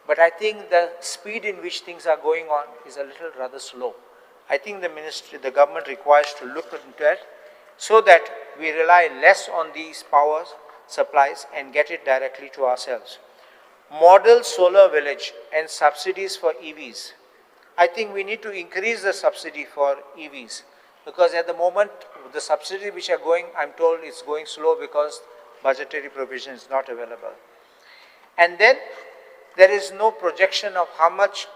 but I think the speed in which things are going on is a little rather slow. I think the ministry, the government requires to look into it so that we rely less on these power supplies and get it directly to ourselves. Model solar village and subsidies for EVs. I think we need to increase the subsidy for EVs because at the moment the subsidy which are going, I'm told it's going slow because budgetary provision is not available. And then there is no projection of how much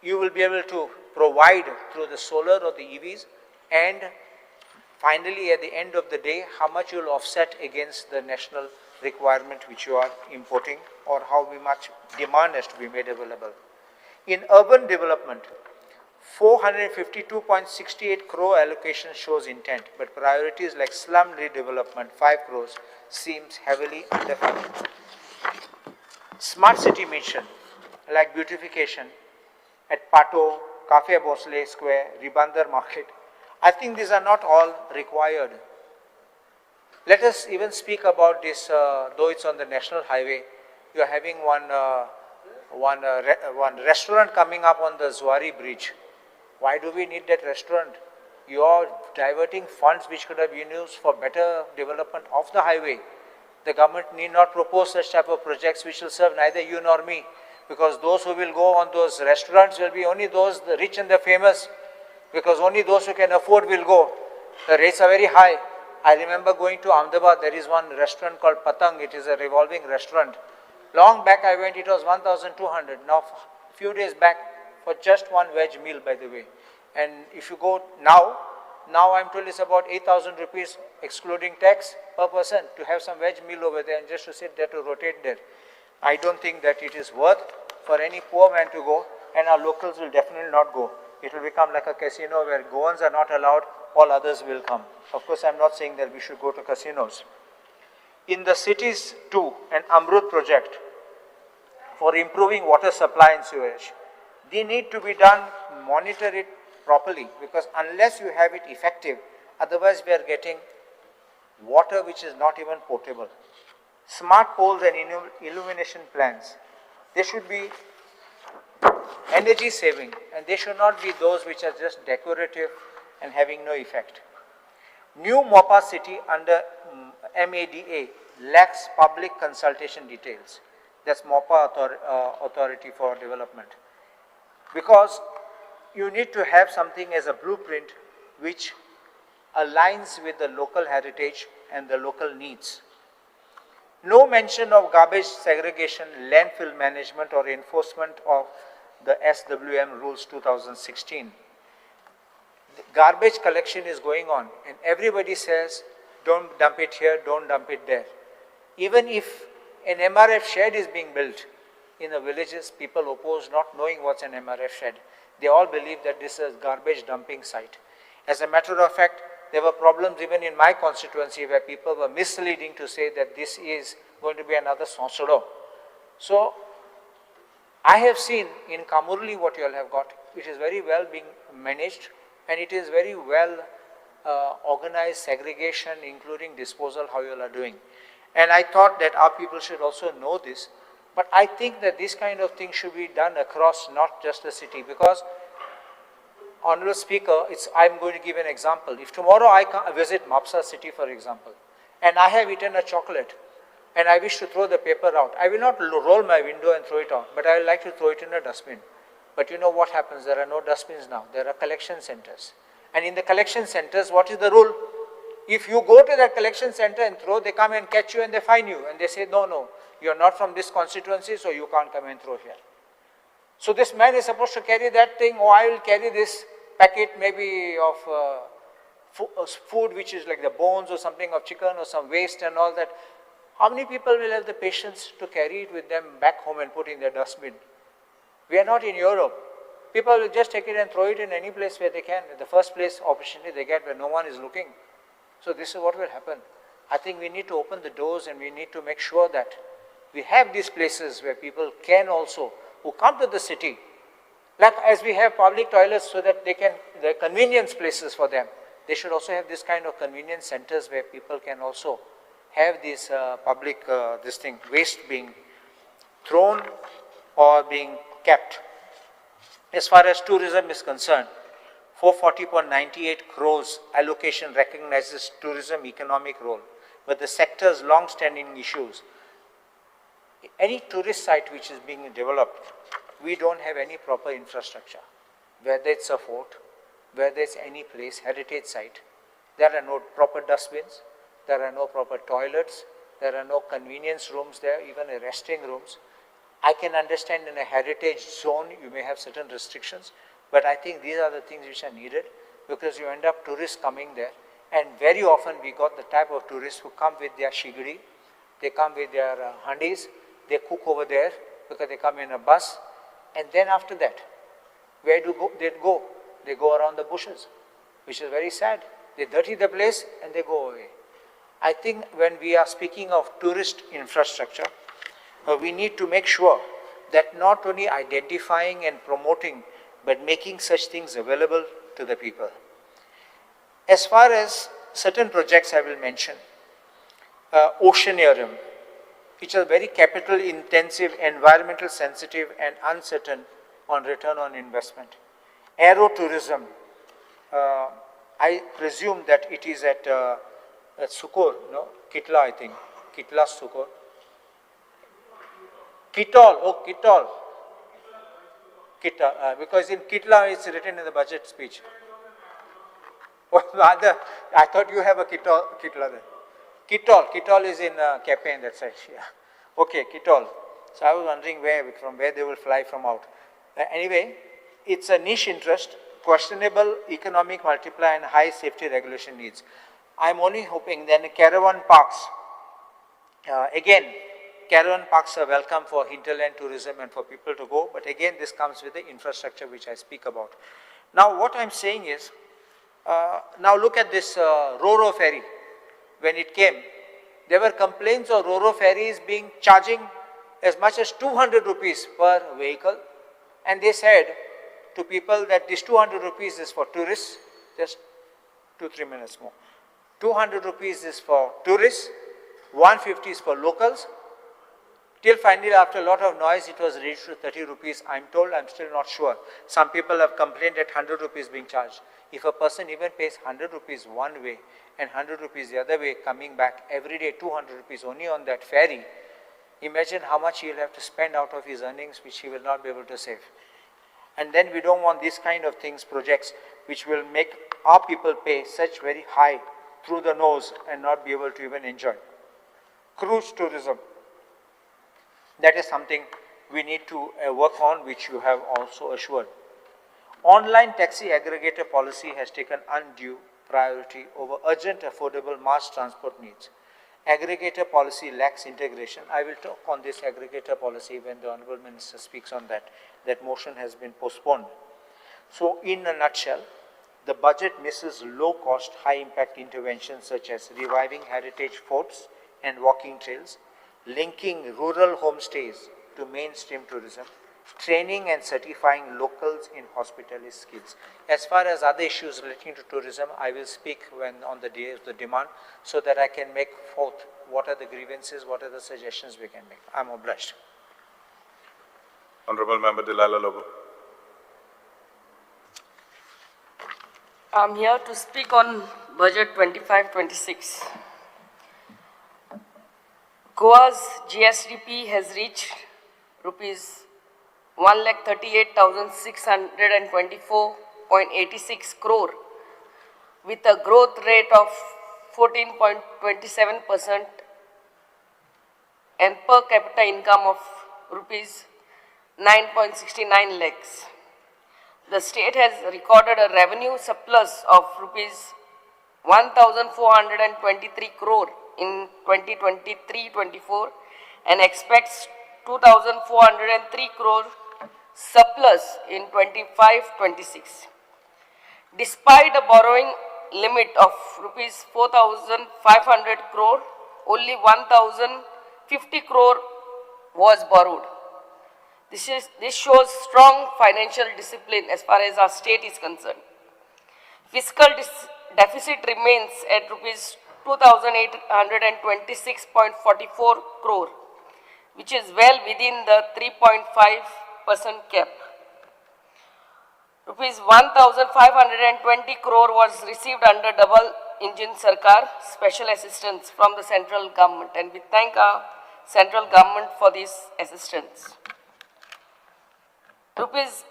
you will be able to provide through the solar or the EVs, and finally at the end of the day, how much you will offset against the national requirement which you are importing, or how much demand has to be made available. In urban development, 452.68 crore allocation shows intent, but priorities like slum redevelopment, 5 crores, seems heavily underfunded. Smart city mission, like beautification at Pato, Cafe Bhosle Square, Ribandar Market, I think these are not all required. Let us even speak about this, though it's on the national highway. You are having one restaurant coming up on the Zuari Bridge. Why do we need that restaurant? You are diverting funds which could have been used for better development of the highway. The government need not propose such type of projects which will serve neither you nor me, because those who will go on those restaurants will be only those, the rich and the famous, because only those who can afford will go. The rates are very high. I remember going to Ahmedabad, there is one restaurant called Patang, it is a revolving restaurant. Long back I went, it was 1,200. Now, a few days back, for just one veg meal, by the way. And if you go now I'm told it's about 8,000 rupees, excluding tax per person, to have some veg meal over there and just to sit there to rotate there. I don't think that it is worth for any poor man to go, and our locals will definitely not go. It will become like a casino where Goans are not allowed, all others will come. Of course, I'm not saying that we should go to casinos. In the cities too, an Amrut project for improving water supply and sewage, they need to be done, monitor it properly, because unless you have it effective, otherwise we are getting water which is not even potable. Smart poles and illumination plans, they should be energy saving, and they should not be those which are just decorative and having no effect. New Mopa city under MADA lacks public consultation details. That's Mopa Authority for Development. Because you need to have something as a blueprint which aligns with the local heritage and the local needs. No mention of garbage segregation, landfill management or enforcement of the SWM rules 2016. The garbage collection is going on and everybody says, don't dump it here, don't dump it there. Even if an MRF shed is being built in the villages, people oppose not knowing what's an MRF shed. They all believe that this is a garbage dumping site. As a matter of fact, there were problems even in my constituency where people were misleading to say that this is going to be another Sonsodo. So, I have seen in Kamurli what you all have got. It is very well being managed and it is very well organized segregation, including disposal, how you all are doing. And I thought that our people should also know this. But I think that this kind of thing should be done across not just the city, because, Honorable Speaker, I'm going to give an example. If tomorrow I visit Mapsa city, for example, and I have eaten a chocolate and I wish to throw the paper out, I will not roll my window and throw it out, but I would like to throw it in a dustbin. But you know what happens? There are no dustbins now. There are collection centers. And in the collection centers, what is the rule? If you go to that collection center and throw, they come and catch you and they fine you. And they say, no, no, you're not from this constituency, so you can't come and throw here. So this man is supposed to carry that thing, or I will carry this packet maybe of food which is like the bones or something of chicken or some waste and all that. How many people will have the patience to carry it with them back home and put in their dustbin? We are not in Europe. People will just take it and throw it in any place where they can. The first place opportunity they get where no one is looking. So this is what will happen. I think we need to open the doors and we need to make sure that we have these places where people can also, who come to the city, like as we have public toilets so that they can, the convenience places for them, they should also have this kind of convenience centers where people can also have this public, this thing, waste being thrown or being kept. As far as tourism is concerned, 440.98 crores allocation recognizes tourism economic role, but the sector's long-standing issues. Any tourist site which is being developed, we don't have any proper infrastructure. Whether it's a fort, whether it's any place, heritage site, there are no proper dustbins, there are no proper toilets, there are no convenience rooms there, even resting rooms. I can understand in a heritage zone you may have certain restrictions, but I think these are the things which are needed, because you end up tourists coming there, and very often we got the type of tourists who come with their shigri, they come with their handis, they cook over there because they come in a bus, and then after that, where do they go? They go around the bushes, which is very sad. They dirty the place and they go away. I think when we are speaking of tourist infrastructure, we need to make sure that not only identifying and promoting, but making such things available to the people. As far as certain projects I will mention, Oceanarium, which are very capital intensive, environmental sensitive and uncertain on return on investment. Aerotourism, I presume that it is at Sukkur, no? Kitla, I think. Kitla, Sukkur. Kitol, oh, Kitol. Kitla, because in Kitla it's written in the budget speech. Oh, I thought you have a Kitol, Kitla there. Kitol, Kitol is in Kepe, that side. Yeah. Okay, Kitol. So I was wondering where, from where they will fly from out. Anyway, it's a niche interest, questionable economic multiplier and high safety regulation needs. I'm only hoping then caravan parks. Again, caravan parks are welcome for hinterland tourism and for people to go, but again this comes with the infrastructure which I speak about. Now what I'm saying is, now look at this Roro ferry. When it came, there were complaints of Roro ferries being charging as much as 200 rupees per vehicle, and they said to people that this 200 rupees is for tourists, just 2-3 minutes more. 200 rupees is for tourists, 150 is for locals. Till finally, after a lot of noise, it was reached to 30 rupees. I'm told, I'm still not sure. Some people have complained at 100 rupees being charged. If a person even pays 100 rupees one way and 100 rupees the other way, coming back every day, 200 rupees only on that ferry, imagine how much he will have to spend out of his earnings, which he will not be able to save. And then we don't want these kind of things, projects, which will make our people pay such very high through the nose and not be able to even enjoy. Cruise tourism. That is something we need to work on, which you have also assured. Online taxi aggregator policy has taken undue priority over urgent affordable mass transport needs. Aggregator policy lacks integration. I will talk on this aggregator policy when the Honorable Minister speaks on that. That motion has been postponed. So in a nutshell, the budget misses low-cost, high-impact interventions such as reviving heritage forts and walking trails, linking rural homestays to mainstream tourism, training and certifying locals in hospitality skills. As far as other issues relating to tourism, I will speak when on the day of the demand so that I can make forth what are the grievances, what are the suggestions we can make. I'm obliged. Honorable Member Delilah Lobo. I'm here to speak on Budget 25-26. Goa's GSDP has reached rupees 1,38,624.86 crore with a growth rate of 14.27% and per capita income of rupees 9.69 lakhs. The state has recorded a revenue surplus of rupees 1,423 crore in 2023-24 and expects 2,403 crore surplus in 25-26. Despite a borrowing limit of rupees 4,500 crore, only 1,050 crore was borrowed. This shows strong financial discipline as far as our state is concerned. Fiscal deficit remains at rupees 2,826.44 crore, which is well within the 3.5% cap. Rupees 1,520 crore was received under Double Engine Sarkar special assistance from the central government, and we thank our central government for this assistance. Rupees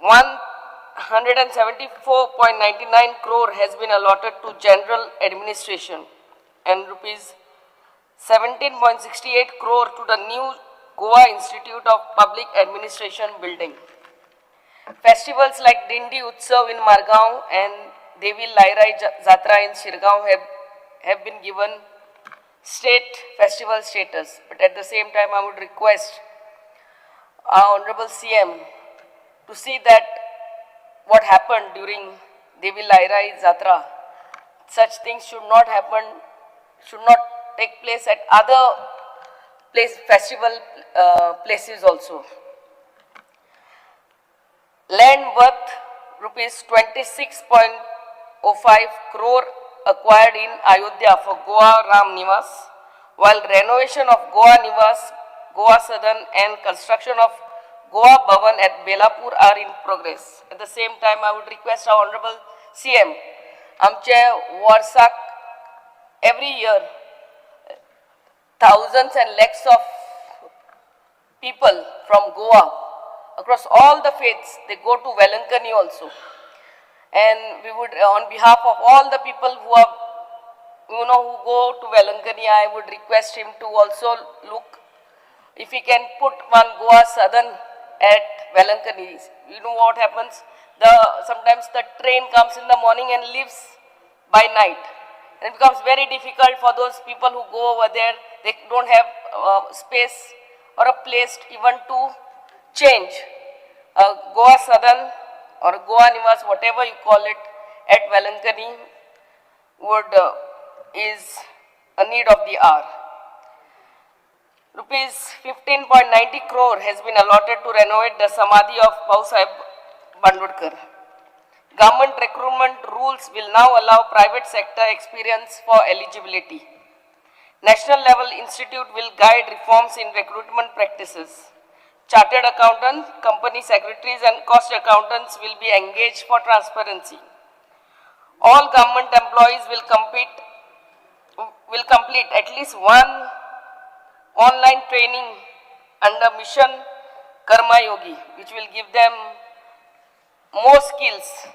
174.99 crore has been allotted to general administration and rupees 17.68 crore to the new Goa Institute of Public Administration building. Festivals like Dindi Utsav in Margao and Devi Lairai Jatra in Shirgaon have been given state festival status. But at the same time, I would request our Honorable CM to see that what happened during Devi Lairai Jatra, such things should not happen, should not take place at other festival places also. Land worth rupees 26.05 crore acquired in Ayodhya for Goa Ram Nivas, while renovation of Goa Nivas, Goa Sadan and construction of Goa Bhavan at Belapur are in progress. At the same time, I would request our Honorable CM, Amche Warsak, every year, thousands and lakhs of people from Goa, across all the faiths, they go to Velankani also. And we would, on behalf of all the people who are, who go to Velankani, I would request him to also look if he can put one Goa Sadan at Velankani. You know what happens? Sometimes the train comes in the morning and leaves by night. And it becomes very difficult for those people who go over there. They don't have space or a place even to change. Goa Sadan or Goa Nivas, whatever you call it, at Velankani is a need of the hour. Rupees 15.90 crore has been allotted to renovate the Samadhi of Bhau Saheb Bandodkar. Government recruitment rules will now allow private sector experience for eligibility. National level institute will guide reforms in recruitment practices. Chartered accountants, company secretaries and cost accountants will be engaged for transparency. All government employees will complete at least one online training under Mission Karmayogi, which will give them more skills.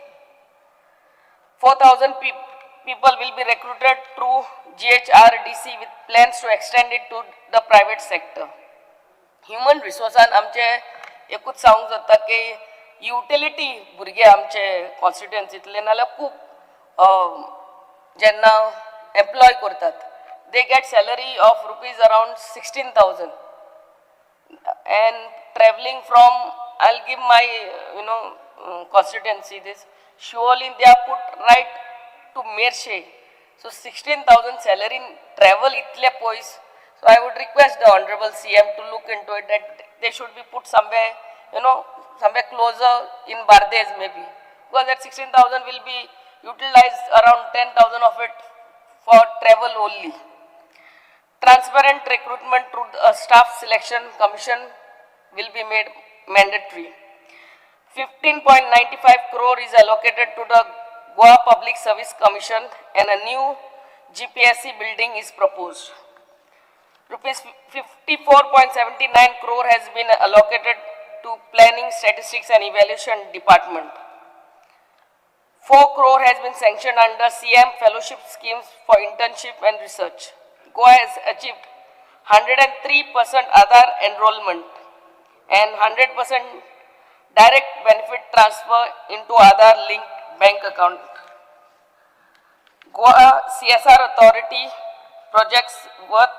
4,000 people will be recruited through GHRDC with plans to extend it to the private sector. Human रिसोर्सान आमचे एकूच सांगूंक सोदता की utility भुरगे आमचे कॉन्स्टिट्युएन्सींतले नाल्यार खूब जेन्ना एम्प्लॉय करतात, they get salary of rupees around 16,000 and travelling from, I give my constituency this, Siolim they are put right to Merces. So 16,000 salary travel इतले पयस. So I would request the Honorable CM to look into it that they should be put somewhere, somewhere closer in Bardez maybe. Because that 16,000 will be utilized around 10,000 of it for travel only. Transparent recruitment through the staff selection commission will be made mandatory. 15.95 crore is allocated to the Goa Public Service Commission and a new GPSC building is proposed. Rupees 54.79 crore has been allocated to Planning, Statistics and Evaluation Department. 4 crore has been sanctioned under CM Fellowship Schemes for Internship and Research. Goa has achieved 103% Aadhaar enrollment and 100% direct benefit transfer into Aadhaar linked bank account. Goa CSR Authority projects worth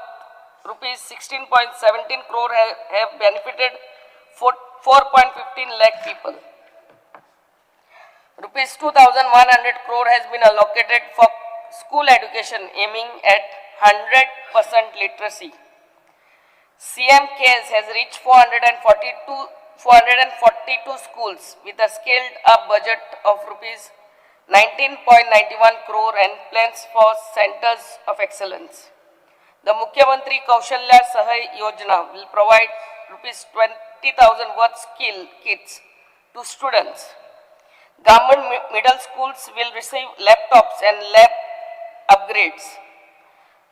rupees 16.17 crore have benefited 4.15 lakh people. Rupees 2,100 crore has been allocated for school education aiming at 100% literacy. CM CARES has reached 442 schools with a scaled up budget of rupees 19.91 crore and plans for centers of excellence. The Mukhyamantri Kaushalya Sahay Yojana will provide rupees 20,000 worth skill kits to students. Government middle schools will receive laptops and lab upgrades.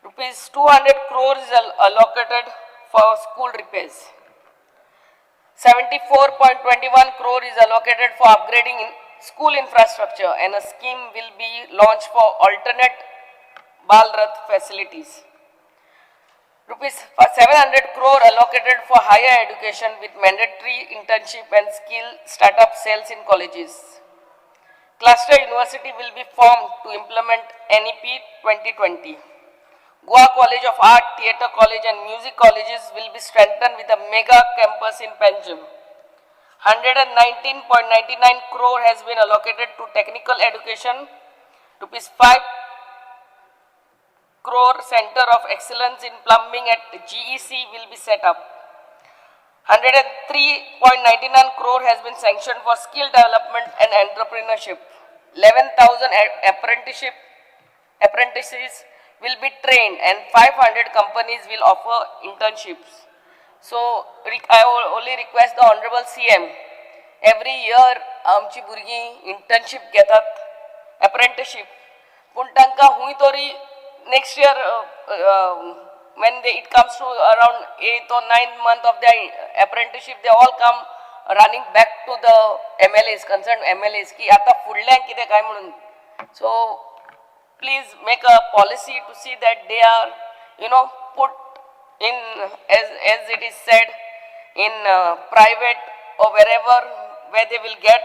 Rupees 200 crore is allocated for school repairs. 74.21 crore is allocated for upgrading in school infrastructure and a scheme will be launched for alternate Bal Rath facilities. Rupees 700 crore allocated for higher education with mandatory internship and skill startup cells in colleges. Cluster University will be formed to implement NEP 2020. Goa College of Art, Theatre College and Music Colleges will be strengthened with a mega campus in Panjim. 119.99 crore has been allocated to technical education. Rupees 5 crore Center of Excellence in Plumbing at GEC will be set up. 103.99 crore has been sanctioned for skill development and entrepreneurship. 11,000 apprentices will be trained and 500 companies will offer internships. So I only request the Honorable CM, every year आमची भुरगीं internship घेतात, apprenticeship, पूण तांकां हुंय तरी next year when it comes to around 8th or 9th month of their apprenticeship, they all come running back to the MLAs, concerned MLAs, की आता फुडल्यां कितें काय म्हणून. So please make a policy to see that they are, put in, as it is said, in private or wherever where they will get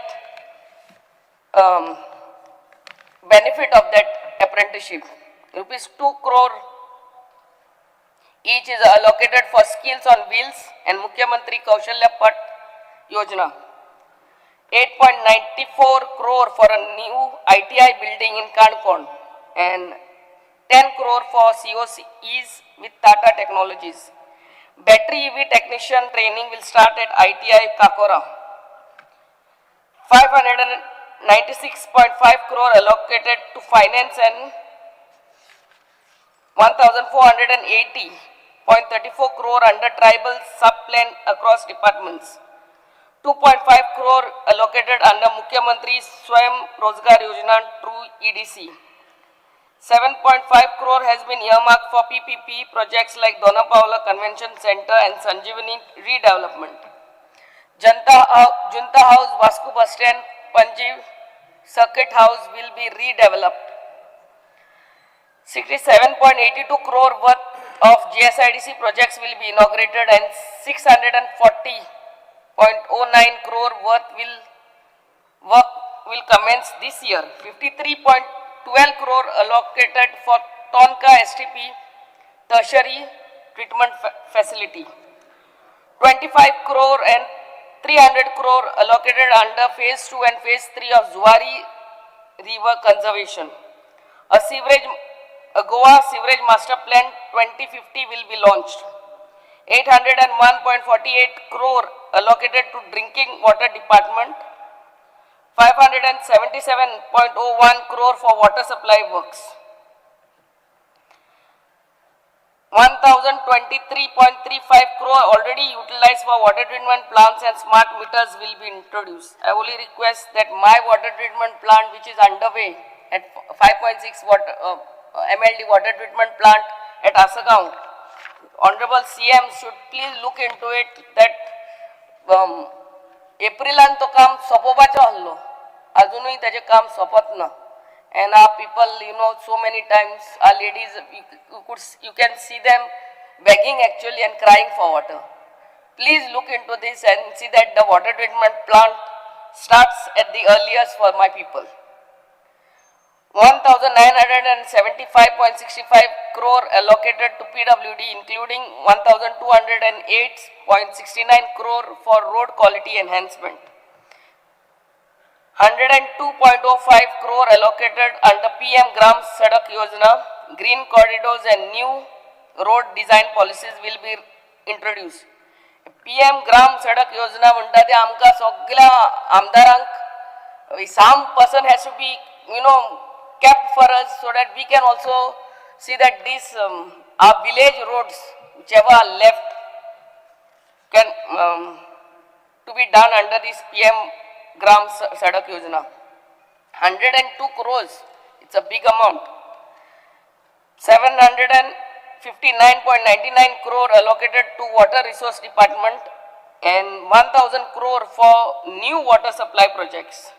benefit of that apprenticeship. Rupees 2 crore each is allocated for skills on wheels and Mukhyamantri Kaushalya Pat Yojana. 8.94 crore for a new ITI building in Canacona and 10 crore for COEs with Tata Technologies. Battery EV technician training will start at ITI Kakora. 96.5 crore allocated to finance and 1,480.34 crore under tribal sub-plan across departments. 2.5 crore allocated under Mukhyamantri Swayam Rozgar Yojana through EDC. 7.5 crore has been earmarked for PPP projects like Dona Paula Convention Center and Sanjeevani redevelopment. Junta House, Vasco Bus Stand, Panji Circuit House will be redeveloped. 67.82 crore worth of GSIDC projects will be inaugurated and 640.09 crore worth work will commence this year. 53.12 crore allocated for Tonka STP tertiary treatment facility. 25 crore and 300 crore allocated under phase 2 and phase 3 of Zuari River Conservation. A Goa Sewerage Master Plan 2050 will be launched. 801.48 crore allocated to Drinking Water Department. 577.01 crore for water supply works. 1,023.35 crore already utilized for water treatment plants and smart meters will be introduced. I only request that my water treatment plant, which is underway at 5.6 water, MLD water treatment plant at Assagao, Honorable CM should please look into it that एप्रिलान तो काम सोंपोवपाचो आसलो, अजुनूय ताजें काम सोंपत ना. And our people, you know, so many times our ladies, you can see them begging actually and crying for water. Please look into this and see that the water treatment plant starts at the earliest for my people. 1,975.65 crore allocated to PWD, including 1,208.69 crore for road quality enhancement. 102.05 crore allocated under PM Gram Sadak Yojana, green corridors and new road design policies will be introduced. PM Gram Sadak Yojana म्हणटा ते आमकां सगळ्या आमदारांक some person has to be, you know, kept for us so that we can also see that these our village roads, whichever are left, can to be done under this PM Gram Sadak Yojana. 102 crores, it's a big amount. 759.99 crore allocated to Water Resource Department and 1,000 crore for new water supply projects.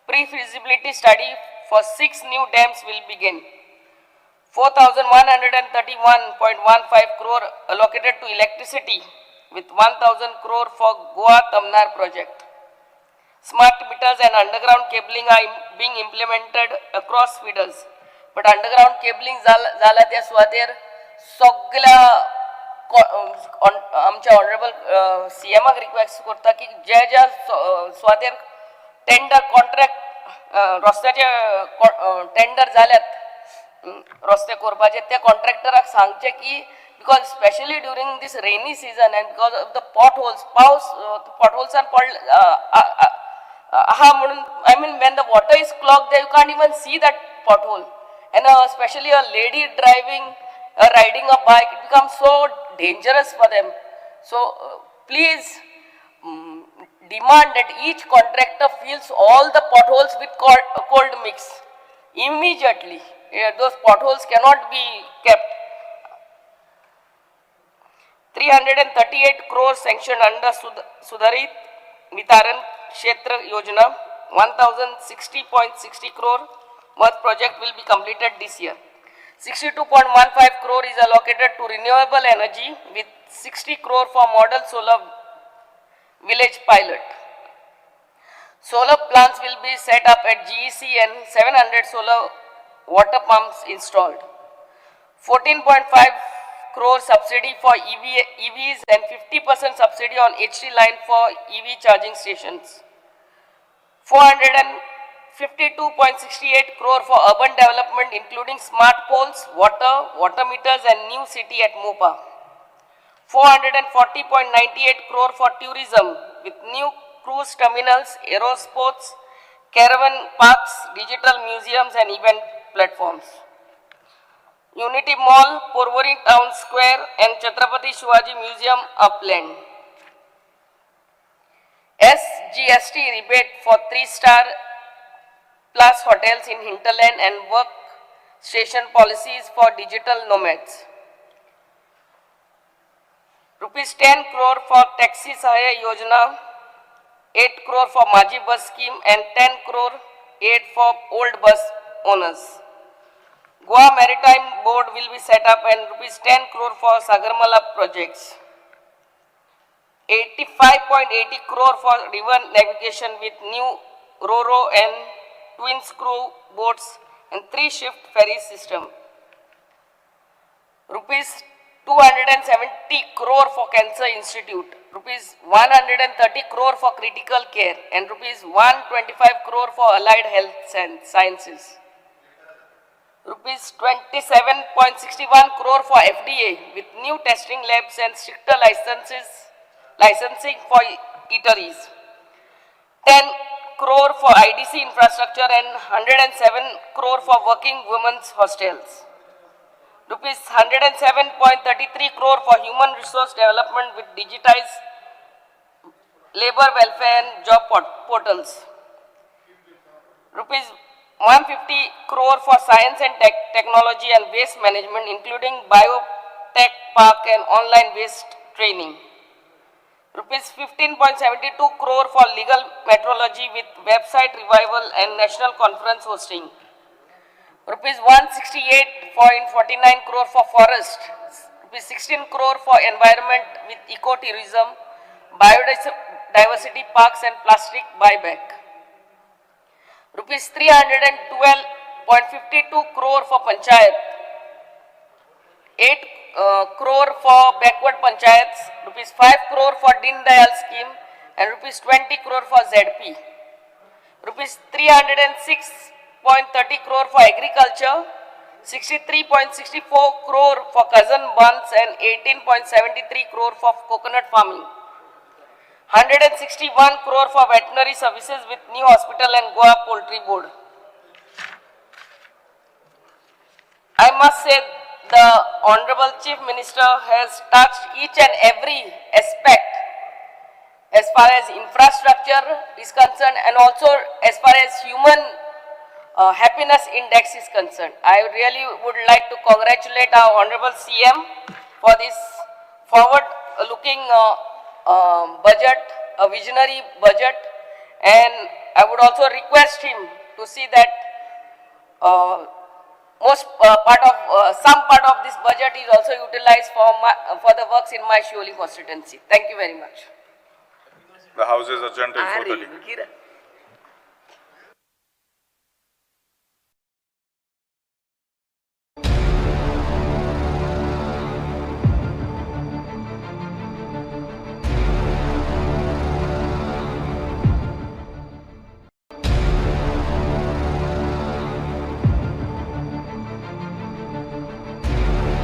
Pre-feasibility study for 6 new dams will begin. 4,131.15 crore allocated to electricity with 1,000 crore for Goa Tamnar project. Smart meters and underground cabling are being implemented across feeders. But underground cabling जाला त्या सुवातेर सगळ्या आमच्या honourable सीएमाक request करता की ज्या ज्या सुवातेर टेंडर कॉन्ट्रॅक्ट रस्त्याचे टेंडर जाल्यात रस्ते करपाचे, त्या कॉन्ट्रॅक्टराक सांगचें की because specially during this rainy season and because of the pot holes, पावस पॉट होल्सान पडले आहा म्हणून, I mean when the water is clog they you can't even see that pot hole, and specially a lady driving, riding a bike, it becomes so dangerous for them. So please demand that each contractor fills all the potholes with cold mix immediately. Yeah, those potholes cannot be kept. 338 crore sanctioned under Sudharit Vitaran Kshetra Yojana, 1,060.60 crore worth project will be completed this year. 62.15 crore is allocated to renewable energy with 60 crore for model solar village pilot. Solar plants will be set up at GEC and 700 solar water pumps installed. 14.5 crore subsidy for EVs and 50% subsidy on HT line for EV charging stations. 452.68 crore for urban development including smart poles, water meters and new city at Mopa. 440.98 crore for tourism with new cruise terminals, aerosports, Caravan parks, digital museums and event platforms. Unity Mall, Porvorim Town Square and Chhatrapati Shivaji Museum are planned. SGST rebate for 3-star plus hotels in hinterland and work station policies for digital nomads. Rupees 10 crore for Taxi Sahaya Yojana, 8 crore for Maji Bus scheme and 10 crore aid for old bus owners. Goa Maritime Board will be set up and rupees 10 crore for Sagarmala projects. 85.80 crore for river navigation with new RoRo and twin screw boats and 3-shift ferry system. Rupees 270 crore for Cancer Institute, rupees 130 crore for critical care and rupees 125 crore for allied health sciences. Rupees 27.61 crore for FDA with new testing labs and stricter licensing for eateries. 10 crore for IDC infrastructure and 107 crore for working women's hostels. Rupees 107.33 crore for human resource development with digitized labor welfare and job portals. Rupees 150 crore for science and technology and waste management, including biotech park and online waste training. Rupees 15.72 crore for legal metrology with website revival and national conference hosting. Rupees 168.49 crore for forest. Rupees 16 crore for environment with ecotourism, biodiversity parks and plastic buyback. Rupees 312.52 crore for panchayat, 8 crore for backward panchayats, rupees 5 crore for Deen Dayal scheme and rupees 20 crore for ZP. Rupees 306.30 crore for agriculture, 63.64 crore for cousin buns and 18.73 crore for coconut farming. 161 crore for veterinary services with new hospital and Goa Poultry Board. I must say the Honorable Chief Minister has touched each and every aspect as far as infrastructure is concerned and also as far as human happiness index is concerned. I really would like to congratulate our Honorable CM for this forward-looking budget, a visionary budget, and I would also request him to see that most part of some part of this budget is also utilized for the works in my Siolim constituency. Thank you very much. The House is adjourned till 4:30.